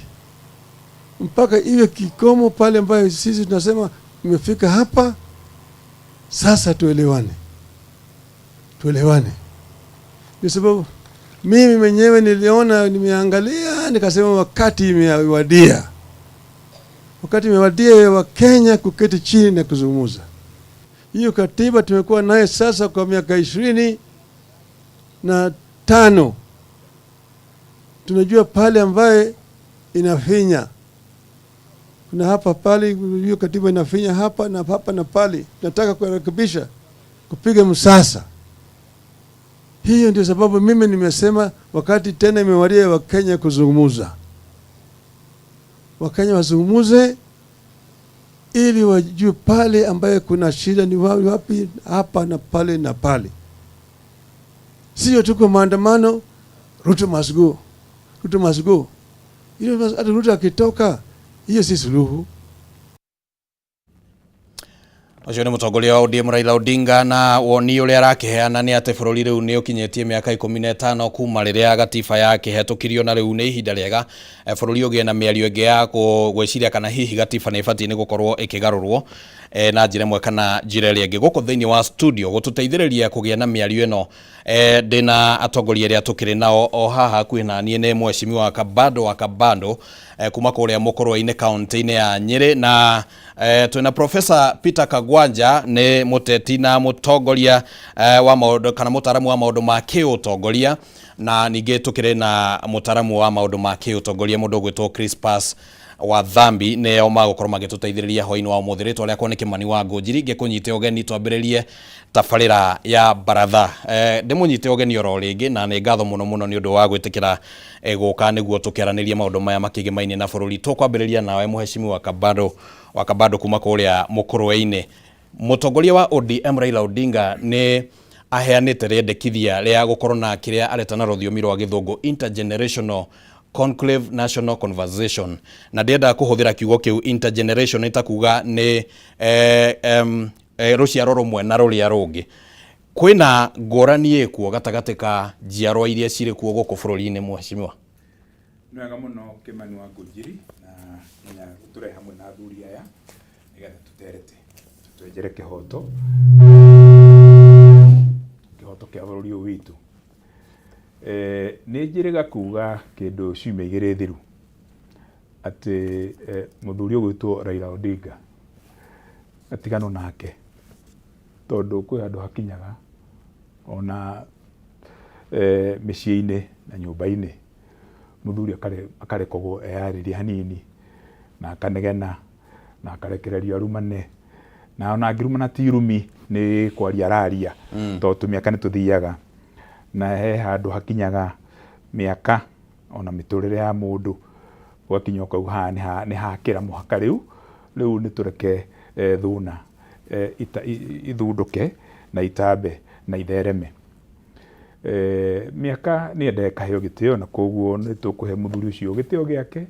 mpaka iwe kikomo pale ambayo sisi tunasema imefika hapa, sasa tuelewane, tuelewane. Ni sababu mimi mwenyewe niliona, nimeangalia, nikasema wakati imewadia. Wakati imewadia Wakenya kuketi chini na kuzungumza. Hiyo katiba tumekuwa naye sasa kwa miaka 25. Tunajua pale ambaye inafinya, kuna hapa pale, hiyo katiba inafinya hapa na hapa na pale, tunataka kurekebisha, kupiga msasa. Hiyo ndio sababu mimi nimesema wakati tena imewadia Wakenya kuzungumza. Wakenya wazungumze ili wajue pale ambaye kuna shida ni wapi, hapa na pale na pale. Sio tu kwa maandamano, Ruto must go, Ruto must go. Hiyo hata Ruto akitoka, hiyo si suluhu. Ũcio nĩ mũtongoria wa ODM Raila Odinga, na woni ũrĩa arakĩheana nĩ atĩ bũrũri rĩu nĩ ũkinyĩtie mĩaka 15 kuma rĩrĩa gatiba yakĩhetũkirio, na rĩu nĩ ihinda rĩega bũrũri ũgĩe na mĩario ĩngĩ ya gwĩciria kana hihi gatiba nĩ ĩbatiĩ nĩ gũkorwo ĩkĩgarũrwo na njĩra ĩmwe kana njĩra ĩrĩa ĩngĩ. Gũkũ thĩinĩ wa studio gũtũteithĩrĩria kũgĩa na mĩario ĩno, ndĩna atongoria arĩa tũkĩrĩ nao o haha hakuhĩ na niĩ nĩ mheshimiwa Kabando wa Kabando, kuma kũrĩa Mũkũrwe-inĩ, kaunti-inĩ ya Nyĩrĩ, na twĩna Professor Peter Kagwanja, nĩ mũteti na mũtongoria wa maũndũ kana mũtaaramu wa maũndũ ma kĩũtongoria, na ningĩ tũkĩrĩ na mũtaaramu wa maũndũ ma kĩũtongoria, mũndũ ũgwĩtwo Crispus wa Thambi. Nĩo magũkorwo magĩtũteithĩrĩria hwaĩ-inĩ wa ũmũthĩ. Rĩtwa rĩakwa nĩ Kĩmani wa Ngũnjiri, ngĩkũnyite ũgeni twambĩrĩrie tabarĩra ya baratha. Ndĩmũnyite ũgeni oro rĩngĩ, na nĩ ngatho mũno mũno nĩ ũndũ wa gwĩtĩkĩra gũka nĩguo tũkĩaranĩrie maũndũ maya makĩgemaine na bũrũri. Tũkwambĩrĩria nawe, mheshimiwa Kabando wa Kabando, kuma kũrĩa Mũkũrwe-inĩ. Mũtongoria wa ODM Raila Odinga nĩ aheanĩte rĩendekithia rĩa gũkorwo na kĩrĩa areta na rũthiomi rwa Gĩthũngũ intergenerational conclave national conversation, na ndĩrenda kũhũthĩra kiugo kĩu intergeneration nĩ ta kuga nĩ rũciaro rũmwe na rũrĩa rũngĩ. Kwĩna ngũrani ĩkuo gatagatĩ ka njiarwa iria cirĩ kuo gũkũ bũrũri-inĩ, mheshimiwa? Nĩ wega mũno, Kĩmani wa Ngũnjiri, na nginya tũre hamwe na athuri aya nĩgetha tũterete twenjere kĩhoto kĩa bũrũri ũyũ witũ. Nĩ njĩrĩga kuga kĩndũ ciumia 2 thiru atĩ mũthuri ũgwĩtwo Raila Odinga atiganwo nake, tondũ kwĩ handũ hakinyaga ona mĩciĩ-inĩ na nyũmba-inĩ, mũthuri akarekagwo eyarĩrie hanini na akanegena na akarekererio arumane, na ona angĩrumana ti irumi, nĩ kwaria araria, tondũ tũmĩaka nĩ tũthiaga, na he handũ hakinyaga mĩaka ona mĩtũrĩre ya mũndũ gwakinya ũkauga haha nĩ hakĩra mũhaka, rĩu nĩ tũreke thuna ithundũke na itambe na ithereme. Mĩaka nĩ yendaga ĩkaheo gĩtĩo, na koguo nĩ tũkũhe mũthuri ũcio gĩtĩo gĩake,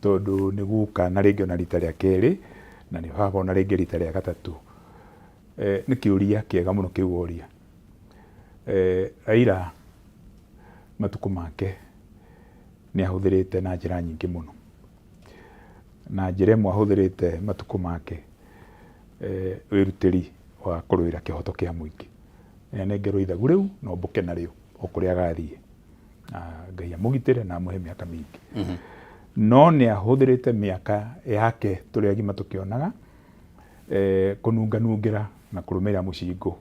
tondũ nĩ guka na rĩngĩ ona rita rĩa kerĩ, na nĩ baba ona rĩngĩ rita rĩa gatatũ. Nĩ kĩũria kĩega mũno kĩu woria. Raila matukũ make nĩ ahũthĩrĩte na njĩra nyingĩ mũno, na njĩra ĩmwe ahũthĩrĩte matukũ make, wĩrutĩri wa kũrũĩra kĩhoto kĩa mũingĩ. Nĩ anengerwo ithagu rĩu no mbũke narĩo o kũrĩa agathiĩ, na Ngai amũgitĩre na amũhe mĩaka mĩingĩ. No nĩ ahũthĩrĩte mĩaka yake tũrĩ agima tũkĩonaga, kũnunganungĩra na kũrũmĩrĩra mũcingũ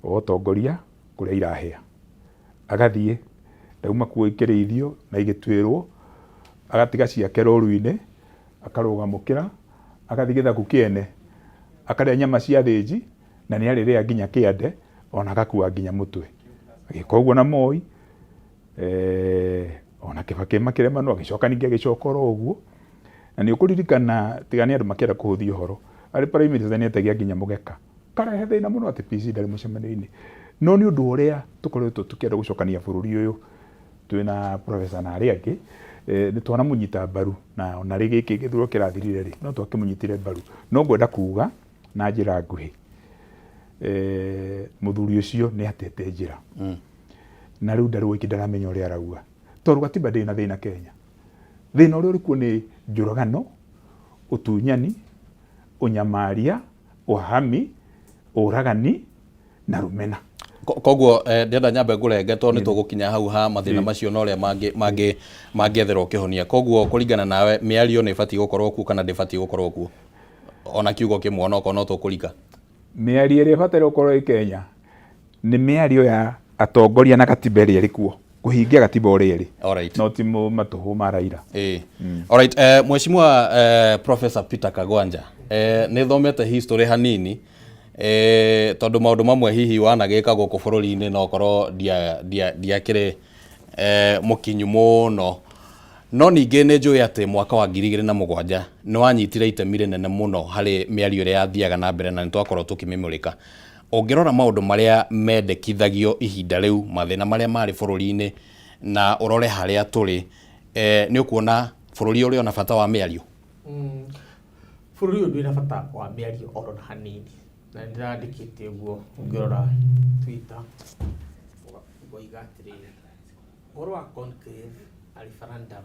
wa ũtongoria kũrĩa irahĩa, agathiĩ ndauma kuo ikĩrĩithio na igĩtuĩrwo, agatiga ciake rũru-inĩ, akarũgamũkĩra, agathiĩ gĩthaku kĩene, akarĩa nyama cia thĩnji, na nĩ arĩrĩa nginya kĩande, ona agakua nginya mũtwe. Agĩka ũguo na Moi, ona Kibaki makĩremanwo, agĩcoka ningĩ agĩcoka oro ũguo. Na nĩ ũkũririkana, tiga nĩ andũ makĩenda kũhũthia ũhoro, arĩ prime minister nĩ etagia nginya mũgeka, karehe thĩna mũno atĩ PC ndarĩ mũcemanio-inĩ. No nĩ ũndũ ũrĩa tũkoretwo tũkĩenda gũcokania bũrũri ũyũ twĩna professor na arĩa angĩ, nĩ twanamũnyita mbaru, na ona rĩ gĩkĩ gĩthurano kĩrathirire rĩ, no twakĩmũnyitire mbaru. No ngwenda kuga na njĩra nguhĩ, mũthuri ũcio nĩ atete njĩra, na rĩu ndarĩ wiki ndaramenya ũrĩa arauga, tondũ gatiba ndĩrĩ na thĩna Kenya. Thĩna ũrĩa ũrĩ kuo nĩ njũragano, ũtunyani, ũnyamaria, ũhahami, ũragani na rũmena. Koguo ndĩrenda nyambe ngũrenge tondũ nĩ tũgũkinya hau ha mathĩna macio na ũrĩa mangĩetherwo kĩhonia. Koguo kũringana nawe mĩario nĩ ĩbatiĩ gũkorwo kuo kana ndĩbatiĩ gũkorwo kuo? Ona kiugo kĩmwe onokorwo no tũkũrika. Mĩario ĩrĩa ĩbataire gũkorwo ĩ Kenya nĩ mĩario ya atongoria na katiba ĩrĩa ĩrĩ kuo, kũhingia katiba ũrĩa ĩrĩ. No ti matũhũ ma Raila. Alright, Mheshimiwa Professor Peter Kagwanja, nĩ thomete history hanini tondũ maũndũ mamwe hihi wanagĩka gũkũ bũrũri-inĩ no korwo ndiakĩrĩ mũkinyu mũno. No ningĩ nĩ njũĩ atĩ mwaka wa 2007 nĩ wanyitire itemi rĩnene mũno harĩ mĩario ĩrĩa yathiaga na mbere na nĩ twakorwo tũkĩmĩmũrĩka. Ũngĩrora maũndũ marĩa mendekithagio ihinda rĩu, mathĩna marĩa marĩ bũrũri-inĩ na ũrore harĩa tũrĩ, nĩ ũkuona bũrũri ũrĩ ona bata wa mĩario? Bũrũri ũyũ ndũrĩ na bata wa mĩario oro na hanini, na nĩ ndĩrandĩkĩte ũguo ũngĩrora Twitter ngoiga atĩrĩrĩ, ũhoro wa conclave na referendum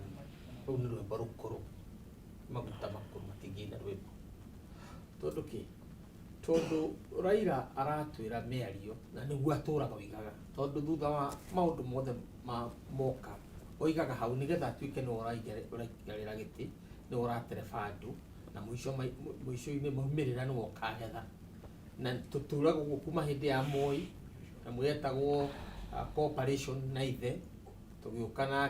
rũu nĩ rwĩmbo rũkũrũ, maguta makũrũ matingĩina rwĩmbo. Tondũ kĩ? Tondũ Raila aratwĩra mĩario na nĩguo atũraga oigaga, tondũ thutha wa maũndũ mothe ma moka oigaga hau nĩgetha atuĩke nĩwe ũraikarĩra gĩtĩ, nĩwe ũratereba andũ na mũico-inĩ maumĩrĩra nĩwe ũkagetha. Na tũtũraga ũguo kuma hĩndĩ ya Moi na yetagwo cooperation na ithe, tũgĩũka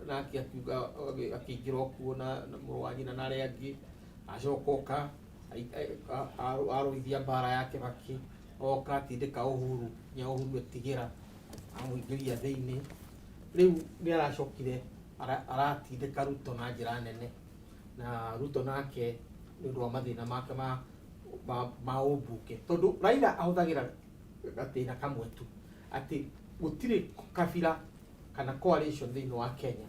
nake akiuga akĩingĩra o kuo na mũrũ wa nyina na arĩa angĩ, acoka oka arũithia mbara ya Kibaki, oka atindĩka Uhuru, nginya Uhuru etigĩra amũingĩria thĩinĩ. Rĩu nĩ aracokire aratindĩka Ruto na njĩra nene, na Ruto nake nĩ ũndũ wa mathĩna make ma ũmbunge, tondũ Raila ahũthagĩra gatĩna kamwe tu, atĩ gũtirĩ kabira kana coalition thĩinĩ wa Kenya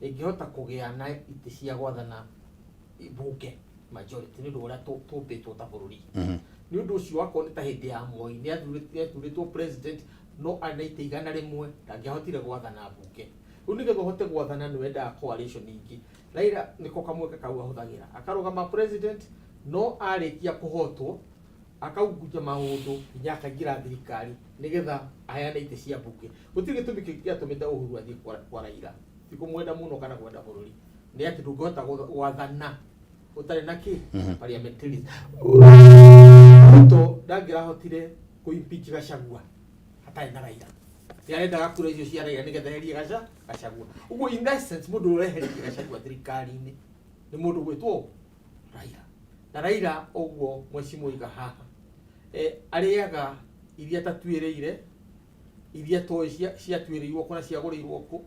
ĩngĩhota kũgĩa na itĩ cia gwathana mbunge majority nĩ ũndũ wa ũrĩa tũmbĩtwo ta bũrũri. Nĩ ũndũ ũcio wakorwo nĩ ta hĩndĩ ya Moi nĩ athurĩtwo president no arĩ na itĩ 100 ndangĩahotire gwathana mbunge. Rĩu nĩgetha ũhote gwathana nĩ wendaga coalition ingĩ. Raila nĩko kamweke kau ahũthagĩra, akarũgama president no arĩkia kũhotwo akaunguja maũndũ nginya akaingĩra thirikari nĩgetha aheane itĩ cia mbunge. Gũtirĩ gĩtũmi kĩngĩ gĩatũmĩte Uhuru athiĩ kwa Raila, ti kũmwenda mũno kana kwenda bũrũri, nĩ atĩ ndũngĩhota gwathana ũtarĩ na kĩ parliamentarians. Ruto ndangĩrahotire kũ impeach Gachagua hatarĩ na Raila. Nĩ arendaga kura icio cia Raila nĩgetha eherie Gachagua. Ũguo in essence mũndũ ũrĩa ũreheretie Gachagua thirikari-inĩ nĩ mũndũ gwĩtwo Raila. Na Raila ũguo mheshimiwa oiga haha, arĩaga iria atatuĩrĩire, iria toĩ ciatuĩrĩirwo kũ na ciagũrĩirwo kũ,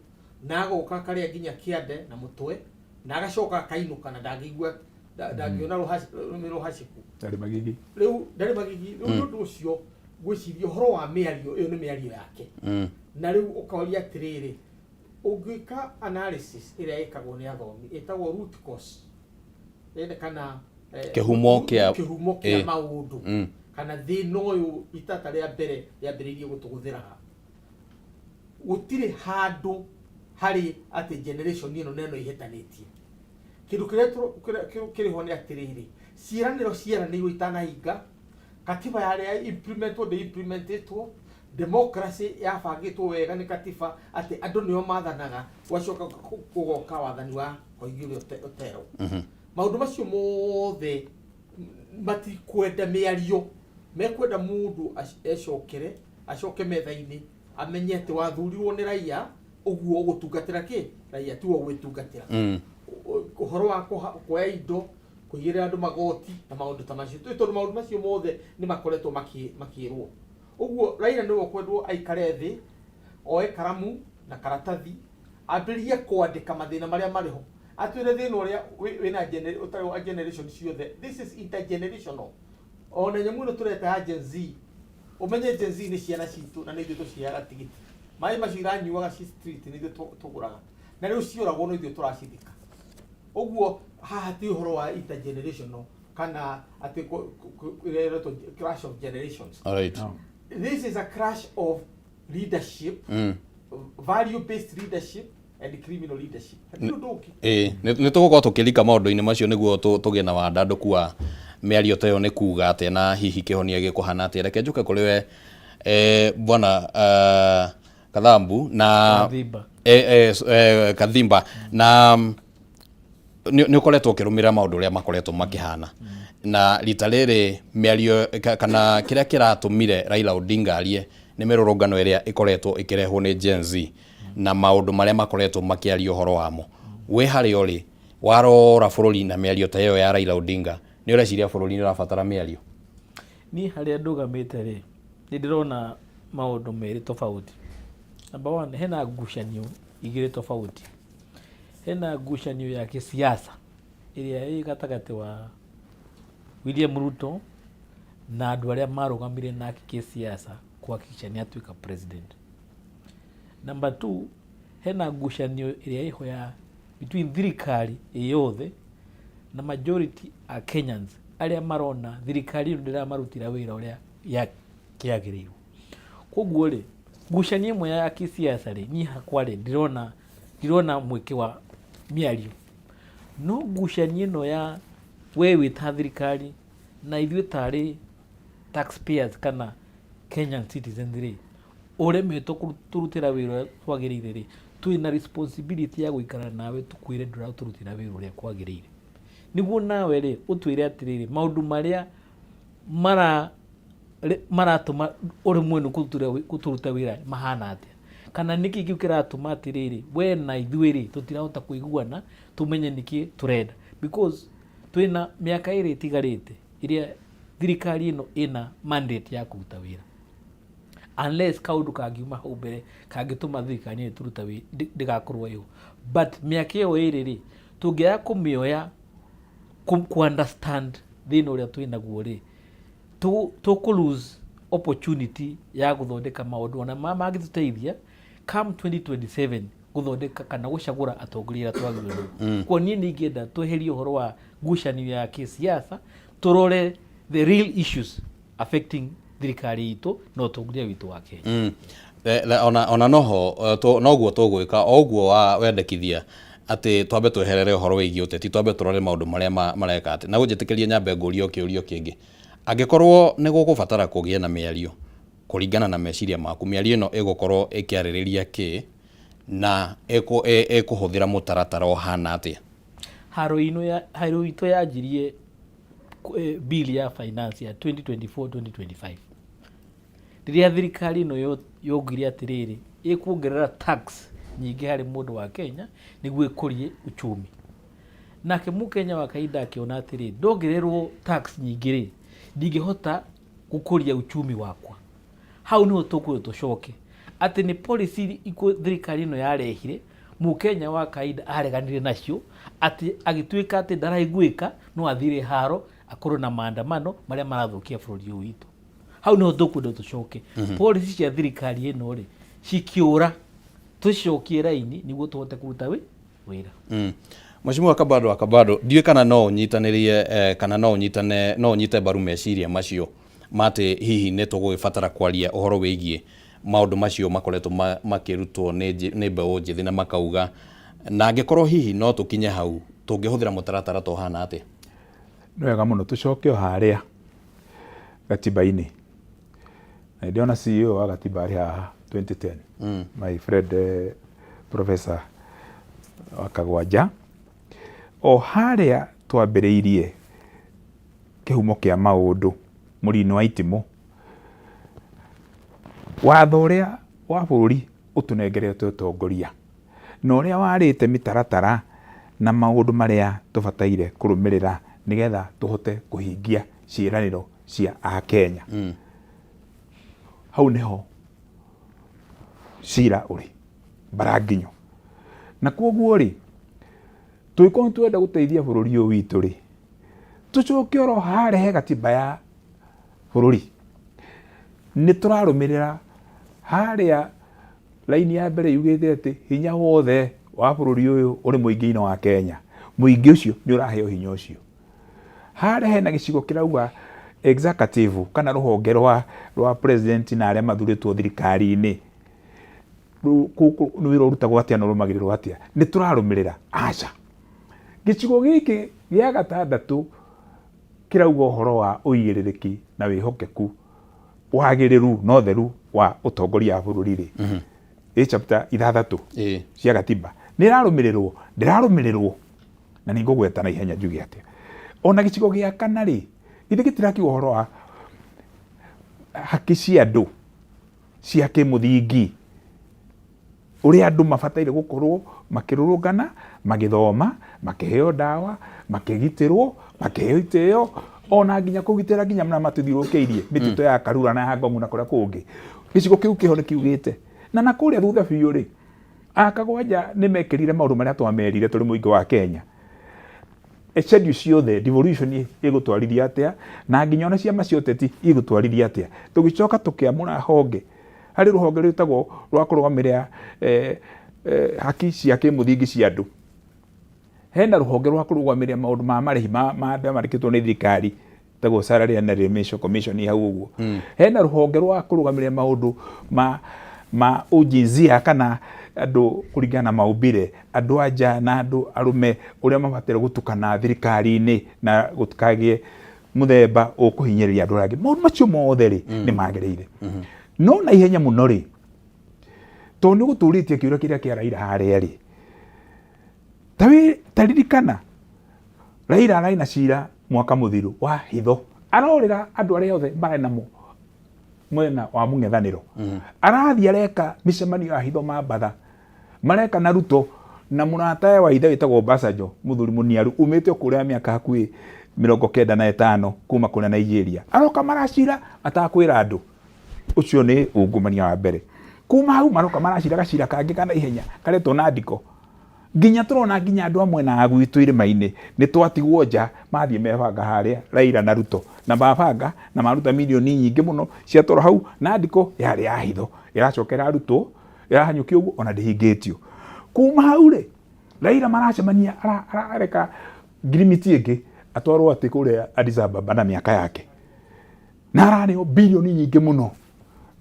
na agoka akarĩa nginya kĩande na mũtwe, na agacoka akainũka na ndangĩigua, ndangĩona rũrĩmĩ rũhacĩku. Ndarĩ magigi. Rĩu ndarĩ magigi. Rĩu nĩ ũndũ ũcio ngwĩciria ũhoro wa mĩario ĩyo nĩ mĩario yake. Na rĩu ũkoria atĩrĩrĩ, ũngĩka analysis ĩrĩa ĩkagwo nĩ athomi ĩtagwo root cause, kana kĩhumo kĩa kĩhumo kĩa maũndũ, kana thĩna ũyũ itata rĩa mbere rĩambĩrĩirie gũtũgũthĩra ha. Gũtirĩ handũ harĩ atĩ generation ĩno na ĩno ihĩtanĩtie. Kĩndũ kĩrĩa kĩrĩ ho nĩ atĩrĩrĩ, ciĩranĩro cieranĩirwo itanahinga, katiba yarĩ ya implementwo ndĩ implementetwo, democracy yabangĩtwo wega nĩ katiba atĩ andũ nĩo mathanaga, gwacoka kũgoka wathani wa Koigi ũrĩa ũterwo. Maũndũ macio mothe matikwenda mĩario, mekwenda mũndũ ecokere, acoke metha-inĩ, amenye atĩ wathurirwo nĩ raia, ũguo ũgũtungatĩra kĩ? Raia tiwe ũgwĩtungatĩra. Ũhoro wa kuoya indo, kũigĩrĩra andũ magoti na maũndũ ta macio, tondũ maũndũ macio mothe nĩ makoretwo makĩrwo. Ũguo Raila nĩwe ũkwendwo aikare thĩ, oe karamu na karatathi, ambĩrĩrie kwandĩka mathĩna marĩa marĩ ho, atwĩre thĩna ũrĩa wĩna ũtarĩ wa generation ciothe. This is intergenerational. Ona nyamũ ĩno tũreta ya Gen Z, ũmenye Gen Z nĩ ciana citũ na nĩ ithuĩ tũciheaga tigiti. Maĩ macio iranyuaga ci street nĩ ithuĩ tũgũraga, na rĩu cioragwo no ithuĩ tũracithika. Ũguo haha ti ũhoro wa intergenerational kana atĩ ĩrĩa ĩretwo clash of generations. This is a clash of leadership, value based leadership and criminal leadership. Hatirĩ ũndũ ũngĩ. Ĩĩ, nĩ tũgũkorwo tũkĩrika maũndũ-inĩ macio nĩguo tũgĩe na wandandũku wa mĩario ta ĩyo nĩ kuga atĩa na hihi kĩhonia gĩkũhana atĩa. Reke njũke kũrĩ we Eh, bwana Kathambu na Kathimba. Kathimba na nĩ ũkoretwo ũkĩrũmĩrĩra maũndũ ũrĩa makoretwo makĩhana na rita rĩrĩ mĩario kana kĩrĩa kĩratũmire Raila Odinga arie nĩ mĩrũrũngano ĩrĩa ĩkoretwo ĩkĩrehwo nĩ Gen Z na maũndũ marĩa makoretwo makĩaria ũhoro wamo. Wĩ harĩa ũrĩ warora bũrũri na mĩario ta ĩyo ya Raila Odinga, nĩ ũreciria bũrũri nĩ ũrabatara mĩario? Niĩ harĩa ndũgamĩte rĩ, nĩ ndĩrona maũndũ merĩ tofauti. Number one, hena ngucanio igĩrĩ tofauti. Hena ngucanio ya kĩsiasa ĩrĩa ĩ gatagatĩ wa William Ruto na andũ arĩa marũgamire nake kĩsiasa kuhakikisha nĩ atuĩka president. Number two, hena ngucanio ĩrĩa ĩho ya between thirikari ĩ yothe na majority a Kenyans arĩa marona thirikari ĩno ndĩramarutĩra wĩra ũrĩa kĩagĩrĩirwo. Koguo rĩ, ngucanio ĩmwe ya kĩsiasa rĩ, niĩ hakwa rĩ, ndirona mweke wa mĩario. No ngucanio ĩno ya we wĩ ta thirikari na ithuĩ tarĩ taxpayers kana Kenyan citizens rĩ, ũremetwo kũtũrutĩra wĩra ũrĩa twagĩrĩire rĩ, twĩna responsibility ya gũikara nawe tũkwĩre ndũratũrutĩra wĩra ũrĩa kwagĩrĩire. Nĩguo nawe rĩ, ũtwĩre atĩrĩrĩ, maũndũ marĩa maratũma ũremwo nĩ gũtũruta wĩra mahana atĩa, kana nĩkĩ kĩu kĩratũma atĩrĩrĩ we na ithuĩ rĩ tũtirahota kũiguana tũmenye nĩkĩ tũrenda, because twĩna mĩaka ĩrĩ ĩtigarĩte ĩrĩa thirikari ĩno ĩna mandate ya kũruta wĩra, unless kaũndũ kangiuma hau mbere kangĩtũma thirikari ĩno ĩtũruta ndĩgakorwo ĩho. But mĩaka ĩyo ĩrĩ rĩ, tũngĩaga kũmĩoya kũ understand thĩna ũrĩa twĩnaguo rĩ, tũkũ lose opportunity ya gũthondeka maũndũ ona mangĩtũteithia come 2027 gũthondeka kana gũcagũra atongoria arĩa twagĩrĩirwo nĩo. Koguo niĩ nĩ ingĩenda tweherie ũhoro wa ngucanio ya kĩsiasa, tũrore the real issues affecting thirikari itũ na ũtongoria witũ wa Kenya. Ona noho noguo tũgwĩka o ũguo wendekithia atĩ twambe tweherere ũhoro wĩgiĩ ũteti, twambe tũrore maũndũ marĩa mareka atĩ na ũnjĩtĩkĩrie nyambe ngũrie kĩũrio kĩngĩ. Angĩkorwo nĩ gũgũbatara kũgĩe na mĩario kũringana na meciria maku, mĩario ĩno ĩgũkorwo ĩkĩarĩrĩria kĩ na ĩkũhũthĩra mũtaratara ũhana atĩa? Haro itũ yanjirie bill ya finance ya 2024-2025 rĩrĩa thirikari ĩno yongire atĩrĩrĩ ĩkuongerera tax nyingĩ harĩ mũndũ wa Kenya nĩguo ĩkũrie uchumi. Nake mũkenya wa kawaida akĩona atĩrĩ, ndongererwo tax nyingĩ rĩ, ndingĩhota gũkũria uchumi wakwa. Hau niho tũkwĩrwo tũcoke atĩ nĩ policy thirikari ĩno yarehire, mũkenya wa kawaida areganire nacio, atĩ agĩtuĩka atĩ ndaraiguĩka, no athire haro akorwo na maandamano marĩa marathũkia bũrũri ũyũ witũ. Hau niho tũkwenda tũcoke. Policy cia thirikari ĩno rĩ, cikĩũra, tũcicokie raini nĩguo tũhote kũruta wĩra. Mheshimiwa Kabado wa Kabado, ndiũĩ kana no ũnyitanĩrie kana no ũnyitane, no ũnyite mbaru meciria macio ma atĩ hihi nĩ tũgũgĩbatara kwaria ũhoro wĩgiĩ maũndũ macio makoretwo makĩrutwo nĩ mbeũ njĩthĩ na makauga, na angĩkorwo hihi no tũkinye hau tũngĩhũthĩra mũtaratara ta ũhana atĩa? Nĩ wega mũno tũcoke o harĩa gatiba-inĩ. Na ndĩrona CEO wa gatiba arĩ haha 2010. My friend Professor wa Kagwanja. O harĩa twambĩrĩirie kĩhumo kĩa maũndũ mũri-inĩ wa itimũ, watho ũrĩa wa bũrũri ũtũnengerete ũtongoria na ũrĩa warĩte mĩtaratara na maũndũ marĩa tũbataire kũrũmĩrĩra nĩgetha tũhote kũhingia ciĩranĩro cia Akenya. Hau nĩho cira ũrĩ mbaranginyo. Na koguo rĩ, tũngĩkorwo nĩtũrenda gũteithia bũrũri ũyũ witũ rĩ, tũcoke oro harĩa he gatiba ya bũrũri. Nĩ tũrarũmĩrĩra harĩa raini ya mbere yugĩte atĩ hinya wothe wa bũrũri ũyũ ũrĩ mũingĩ-inĩ wa Kenya. Mũingĩ ũcio nĩ ũraheo hinya ũcio. Harĩa hena gĩcigo kĩrauga executive kana rũhonge rwa president na arĩa mathurĩtwo thirikari-inĩ, nĩ wĩra ũrutagwo atĩa na ũrũmagĩrĩrwo atĩa, nĩ tũrarũmĩrĩra? Aca. Gĩcigo gĩkĩ gĩa gatandatũ kĩrauga ũhoro wa ũigĩrĩrĩki na wĩhokeku Wagĩrĩru na ũtheru wa ũtongoria wa bũrũri rĩ, ĩ chapter ithathatũ cia gatiba nĩ ĩrarũmĩrĩrwo? Ndĩrarũmĩrĩrwo. Na nĩ ngũgweta na ihenya njuge atĩa, ona gĩcigo gĩa kana rĩ, githĩ gĩtirakiuga ũhoro wa haki cia andũ cia kĩmũthingi, ũrĩa andũ mabataire gũkorwo makĩrũrũngana, magĩthoma, makĩheo ndawa, makĩgitĩrwo, makĩheo itĩo, ona nginya kũgitĩra nginya na matũthiũrũrũkĩirie mĩtitũ ya Karura na ya Ngong'u na kũrĩa kũngĩ. Gĩcigo kĩu kĩho nĩ kiugĩte. Na na kũrĩa thutha biũ rĩ, Akagwanja nĩ mekĩrire maũndũ marĩa twamerire tũrĩ mũingĩ wa Kenya. Schedule ciothe devolution ĩgũtwarithia atĩa, na nginya ona ciama cia ũteti igũtwarithia atĩa. Tũgĩcoka tũkĩamũra honge. Harĩ rũhonge rwĩtagwo rwa kũrũgamĩrĩra eh, eh, haki cia kĩmũthingi cia andũ. Hena rũhonge rwa kũrũgamĩrĩra maũndũ ma marĩhi ma ma andũ marĩkĩtwo nĩ thirikari tagwo Salary and Remuneration Commission hau ũguo. Hena rũhonge rwa kũrũgamĩrĩra maũndũ ma ma ujinsia kana andũ kũringana na maumbire, andũ a nja na andũ arũme ũrĩa mabataire gũtukana thirikari-inĩ na gũtikagĩe mũthemba ũkũhinyĩrĩria andũ arĩa angĩ. Maũndũ macio mothe rĩ, nĩ magĩrĩire. No na ihenya mũno rĩ, tondũ nĩ ũgũtũrĩtie kĩũria kĩrĩa kĩa Raila harĩa rĩ, ta wĩ ta ririkana Raila ararĩ na cira mwaka mũthiru wa hitho, arorĩra andũ arĩa othe mararĩ namo mwena wa mũng'ethanĩro, arathiĩ areka mĩcemanio ya hitho Mambatha, mareka na Ruto na mũratawe wa ithe wĩtagwo Obasanjo, mũthuri mũniaru umĩte o kũrĩa mĩaka hakuhĩ 95 kuma kũrĩa Nigeria, aroka maracira atakwĩra andũ. Ũcio nĩ ungumania wa mbere. Kuma hau maroka maracira gacira kangĩ ka naihenya karetwo na ndiko. Nginya tũrona nginya andũ a mwena wa gwitũ irĩma-inĩ nĩ twatigwo nja, mathiĩ mebanga harĩa Raila na Ruto na mabanga na maruta mirioni nyingĩ mũno ciatwarwo hau na ndiko yarĩ ya hitho, ĩracoka ĩrarutwo ĩrahanyũkio ũguo ona ndĩhingĩtio. Kuma hau rĩ, Raila maracemania areka ngirimiti ĩngĩ atwarwo atĩ kũrĩa Addis Ababa na mĩaka yake na ararĩhwo bilioni nyingĩ mũno.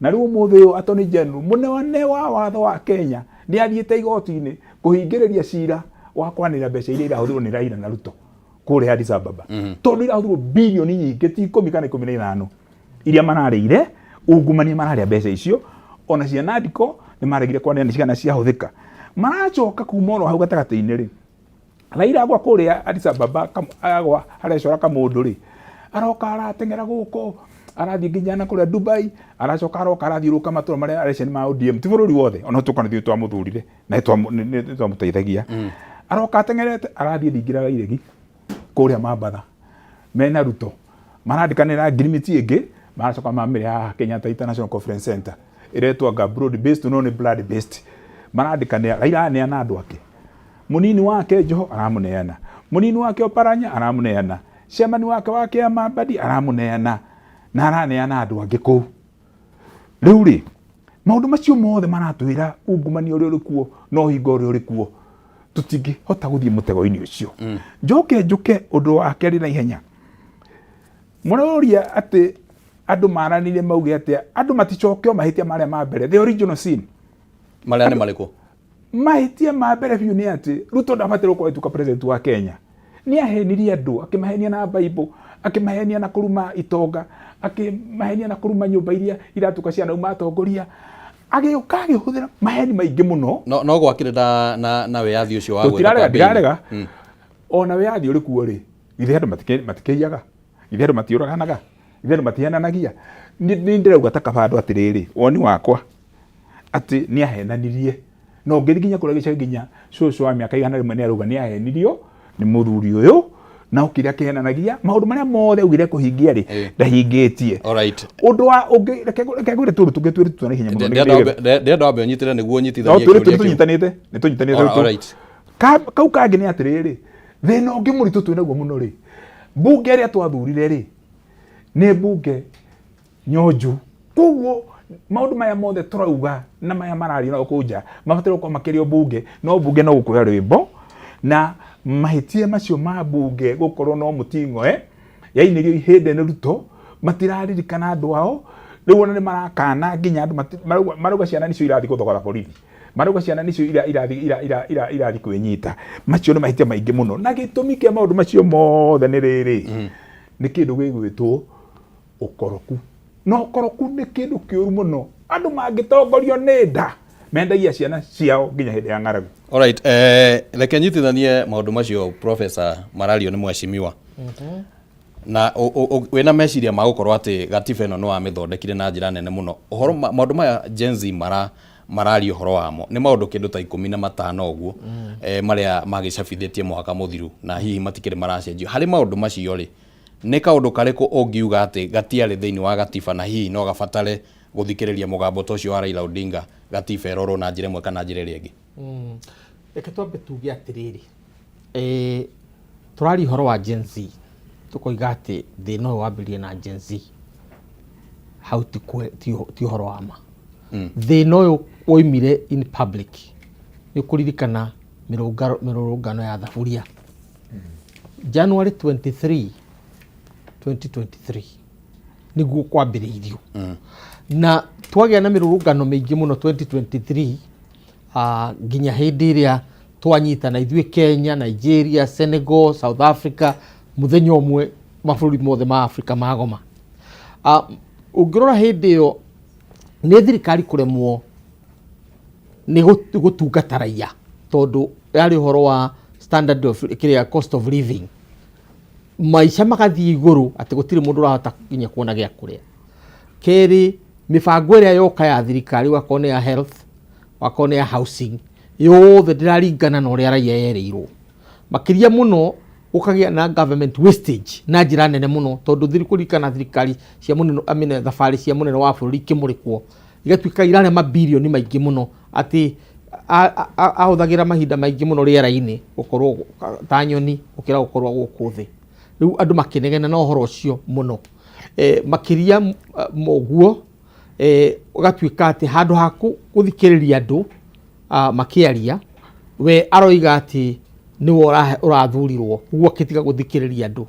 Na rĩu ũmũthĩ ũyũ Attorney General mũnene wa watho wa Kenya nĩ athiĩte igoti-inĩ kũhingĩrĩria cira wa kwanĩrĩra mbeca iria irahũthĩrwo nĩ Raila na Ruto kũrĩa Addis Ababa, tondũ irahũthĩrwo bilioni nyingĩ ti 10 kana 15 iria mararĩire ungumania, mararĩa mbeca icio ona ciana ndiko nĩ maregire kwanĩrĩra nĩ cigana ciahũthĩka. Maracoka kuma oro hau gatagatĩ-inĩ rĩ, Raila agwa kũrĩa Addis Ababa, agwa arecora kamũndũ rĩ, aroka arateng'era gũkũ, arathiĩ nginya na kũrĩa Dubai, aracoka aroka arathiũrũrũka matũra marĩa arecia nĩ ma ODM, ti bũrũri wothe, ona tũka nĩ ithuĩ twamũthurire na nĩ twamũteithagia. Aroka ateng'erete arathiĩ thingira wa iregi kũrĩa Mambatha mena Ruto, marandĩkanĩra ngirimiti ĩngĩ, maracoka mamĩrehe haha Kenyatta International Conference Center, ĩretwo anga broad based no nĩ blood based. Marandĩkanĩra, Raila araneana andũ ake. Mũnini wake Joho aramũneana, mũnini wake Oparanya aramũneana, chairman wake wa kĩama Mbadi aramũneana, na araneana andũ angĩ kũu. Rĩu rĩ, maũndũ macio mothe maratwĩra ungumania ũrĩa ũrĩ kuo na ũhinga ũrĩa ũrĩ kuo, tũtingĩhota gũthiĩ mũtego-inĩ ũcio. Njoke njũke ũndũ wa kerĩ na ihenya. Mũroria atĩ andũ maranire mauge atĩa, andũ maticokio mahĩtia marĩa ma mbere, the original sin. Marĩa nĩ marĩkũ? Mahĩtia ma mbere biũ nĩ atĩ Ruto ndabatire gũkorwo agĩtuĩka president wa Kenya. Nĩ ahenirie andũ, akĩmahenia na Bible, akĩmahenia na kũruma itonga, akĩmahenia na kũruma nyũmba iria iratuĩka cianauma atongoria, agĩũka agĩhũthĩra maheni maingĩ mũno. No, no gwakĩrĩ na, na, na wĩyathi ũcio wa gwĩka Tũtirarega, campaign. ndirarega. Ona wĩyathi ũrĩ kuo rĩ, githĩ andũ matikĩiyaga? Githĩ andũ matiũraganaga? Githĩ andũ matihenanagia? Nĩ ndĩrauga ta kaba andũ atĩrĩrĩ, woni wakwa atĩ nĩ ahenanirie na ũngĩthiĩ nginya kũrĩa gĩcagi nginya cũcũ wa mĩaka 100 nĩ arauga nĩ ahenirio nĩ mũthuri ũyũ na okire akĩhenanagia maũndũ marĩa mothe augire kũhingia rĩ ndahingĩtie. Ũndũ wa ũngĩ, reke ngwĩre tũrũ tũngĩ twĩrĩ tũtũ na ihenya mũno. Ndĩrenda wambe ũnyitĩre nĩguo No, ũnyitithanie twĩrĩ kĩũria tũrĩ kĩu. tũnyitanĩte, nĩ tũnyitanĩte tũtũ. Kau kangĩ nĩ atĩrĩrĩ, thĩna ũngĩ mũritũ twĩnaguo mũno rĩ, mbunge ĩrĩa twathurire rĩ, nĩ mbunge nyonju. Koguo maũndũ maya mothe tũrauga na maya marario na gũkũ nja mabataire gũkorwo makĩrio mbunge, no mbunge no gũkũra rwĩmbo na mahĩtia macio ma mbunge gũkorwo no mũting'oe yainĩrio ihĩndĩ nĩ Ruto, matiraririkana andũ ao. Rĩu ona nĩ marakana nginya andũ marauga ciana nĩcio irathiĩ gũthogora borithi, marauga ciana nĩcio irathiĩ kwĩnyita. Macio nĩ mahĩtia maingĩ mũno, na gĩtũmi kĩa maũndũ macio mothe nĩ rĩrĩ, nĩ kĩndũ gĩgwĩtwo ũkoroku. Na ũkoroku nĩ kĩndũ kĩũru mũno. Andũ mangĩtongorio nĩ nda mendagia ciana ciao nginya hĩndĩ ya ng'aragu. Alright, reke nyitithanie maũndũ macio professor marario nĩ mheshimiwa. Na wĩna meciria ma gũkorwo atĩ gatiba ĩno nĩ wamĩthondekire na njĩra nene mũno. Ũhoro maũndũ maya Gen Z mararia ũhoro wamo nĩ maũndũ kĩndũ ta 15 ũguo, marĩa magĩcabithĩtie mwaka mũthiru na hihi matikĩrĩ maracenjio. Harĩ maũndũ macio rĩ, nĩ kaũndũ karĩkũ ũngiuga atĩ gatiarĩ thĩinĩ wa gatiba na hihi no gabatare gũthikĩrĩria mũgambo ta ũcio wa Raila Odinga gatiba ĩrorwo na njĩra ĩmwe kana njĩra ĩrĩa ĩngĩ? Reke twambe tuge atĩrĩrĩ, tũraria ũhoro wa Gen Z, tũkoiga atĩ thĩna ũyũ wambĩrĩirie na Gen Z. Hau ti ũhoro wa ma. Thĩna ũyũ woimire in public nĩ ũkũririkana mĩrũrũngano ya thaburia January 23 2023 nĩguo kwambĩrĩirio, na twagĩa na mĩrũrũngano mĩingĩ mũno 2023, nginya hĩndĩ ĩrĩa twanyitana ithuĩ Kenya, Nigeria, Senegal, South Africa, mũthenya ũmwe mabũrũri mothe ma Africa magoma. Ũngĩrora hĩndĩ ĩyo nĩ thirikari kũremwo nĩ gũtungata raia, tondũ yarĩ ũhoro wa standard of kĩrĩa cost of living, maica magathiĩ igũrũ atĩ gũtirĩ mũndũ ũrahota nginya kuona gĩa kũrĩa. Kerĩ, mĩbango ĩrĩa yoka ya thirikari, wakorwo nĩ ya health, wakorwo nĩ ya housing, yothe ndĩraringana na ũrĩa raia yerĩirwo. Makĩria mũno gũkagĩa na government wastage na njĩra nene mũno, tondũ kũririkana thirikari cia mũnene, I mean, thabarĩ cia mũnene wa bũrũri ikĩmũrĩkwo igatuĩka irarĩa mabirioni maingĩ mũno, atĩ ahũthagĩra mahinda maingĩ mũno rĩera-inĩ gũkorwo ta nyoni gũkĩra gũkorwo gũkũ thĩ. Rĩu andũ makĩnegena na ũhoro ũcio mũno. Makĩria ũguo, ũgatuĩka atĩ handũ ha gũthikĩrĩria andũ makĩaria, we aroiga atĩ nĩwe ũrathurirwo, ũguo akĩtiga gũthikĩrĩria andũ.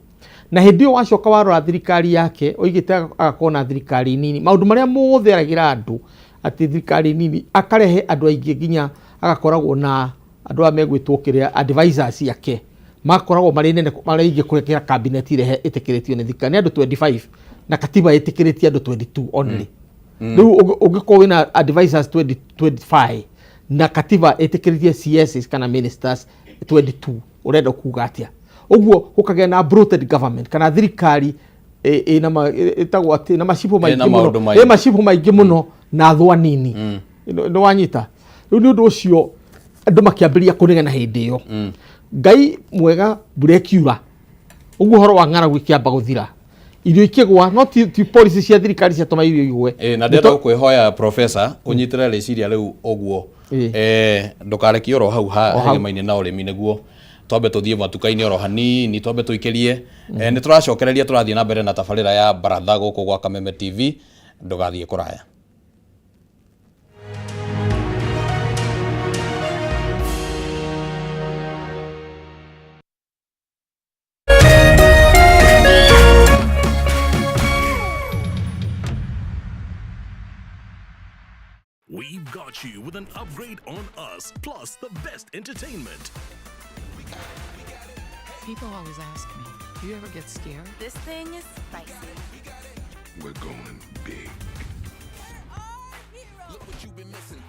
Na hĩndĩ ĩyo wacoka warora thirikari yake, oigĩte agakorwo na thirikari nini, maũndũ marĩa mothe aragĩra andũ atĩ thirikari nini, akarehe andũ aingĩ nginya agakoragwo na andũ aya megwĩtwo kĩrĩa advisors ciake makoragwo marĩ nene, marĩ aingĩ kũrekera cabinet ĩrĩa ĩtĩkĩrĩtio nĩ thirikari nĩ andũ 25, na katiba ĩtĩkĩrĩtie andũ 22 only. Rĩu ũngĩkorwo wĩna advisors 25 na katiba ĩtĩkĩrĩtie CSs kana ministers 22, ũrenda kuga atĩa? Ũguo gũkagĩa na bloated government kana thirikari ĩna ĩtagwo atĩ na macibũ maingĩ mũno, ĩ macibũ maingĩ mũno na thwa nini. Nĩ wanyita? Rĩu nĩ ũndũ ũcio andũ makĩambĩrĩria kũnegena hĩndĩ ĩyo. Ngai mwega, mbura ĩkiura, ũguo ũhoro wa ng'aragu ĩkĩamba gũthira, irio ikĩgwa, no ti policy cia thirikari ciatũma irio igwe. Na ndĩrenda gũkwĩhoya professor ũnyitĩre rĩciria rĩu ũguo, ndũkarekie oro hau hegemaine na ũrĩmi, nĩguo twambe tũthiĩ matuka-inĩ oro hanini, twambe tũikĩrie. Nĩ tũracokereria, tũrathiĩ na mbere na tabarĩra ya baratha gũkũ gwa Kameme TV, ndũgathiĩ kũraya. We've got you with an upgrade on us, plus the best entertainment. People always ask me, do you ever get scared? This thing is spicy. We're going big. Look what you've been missing.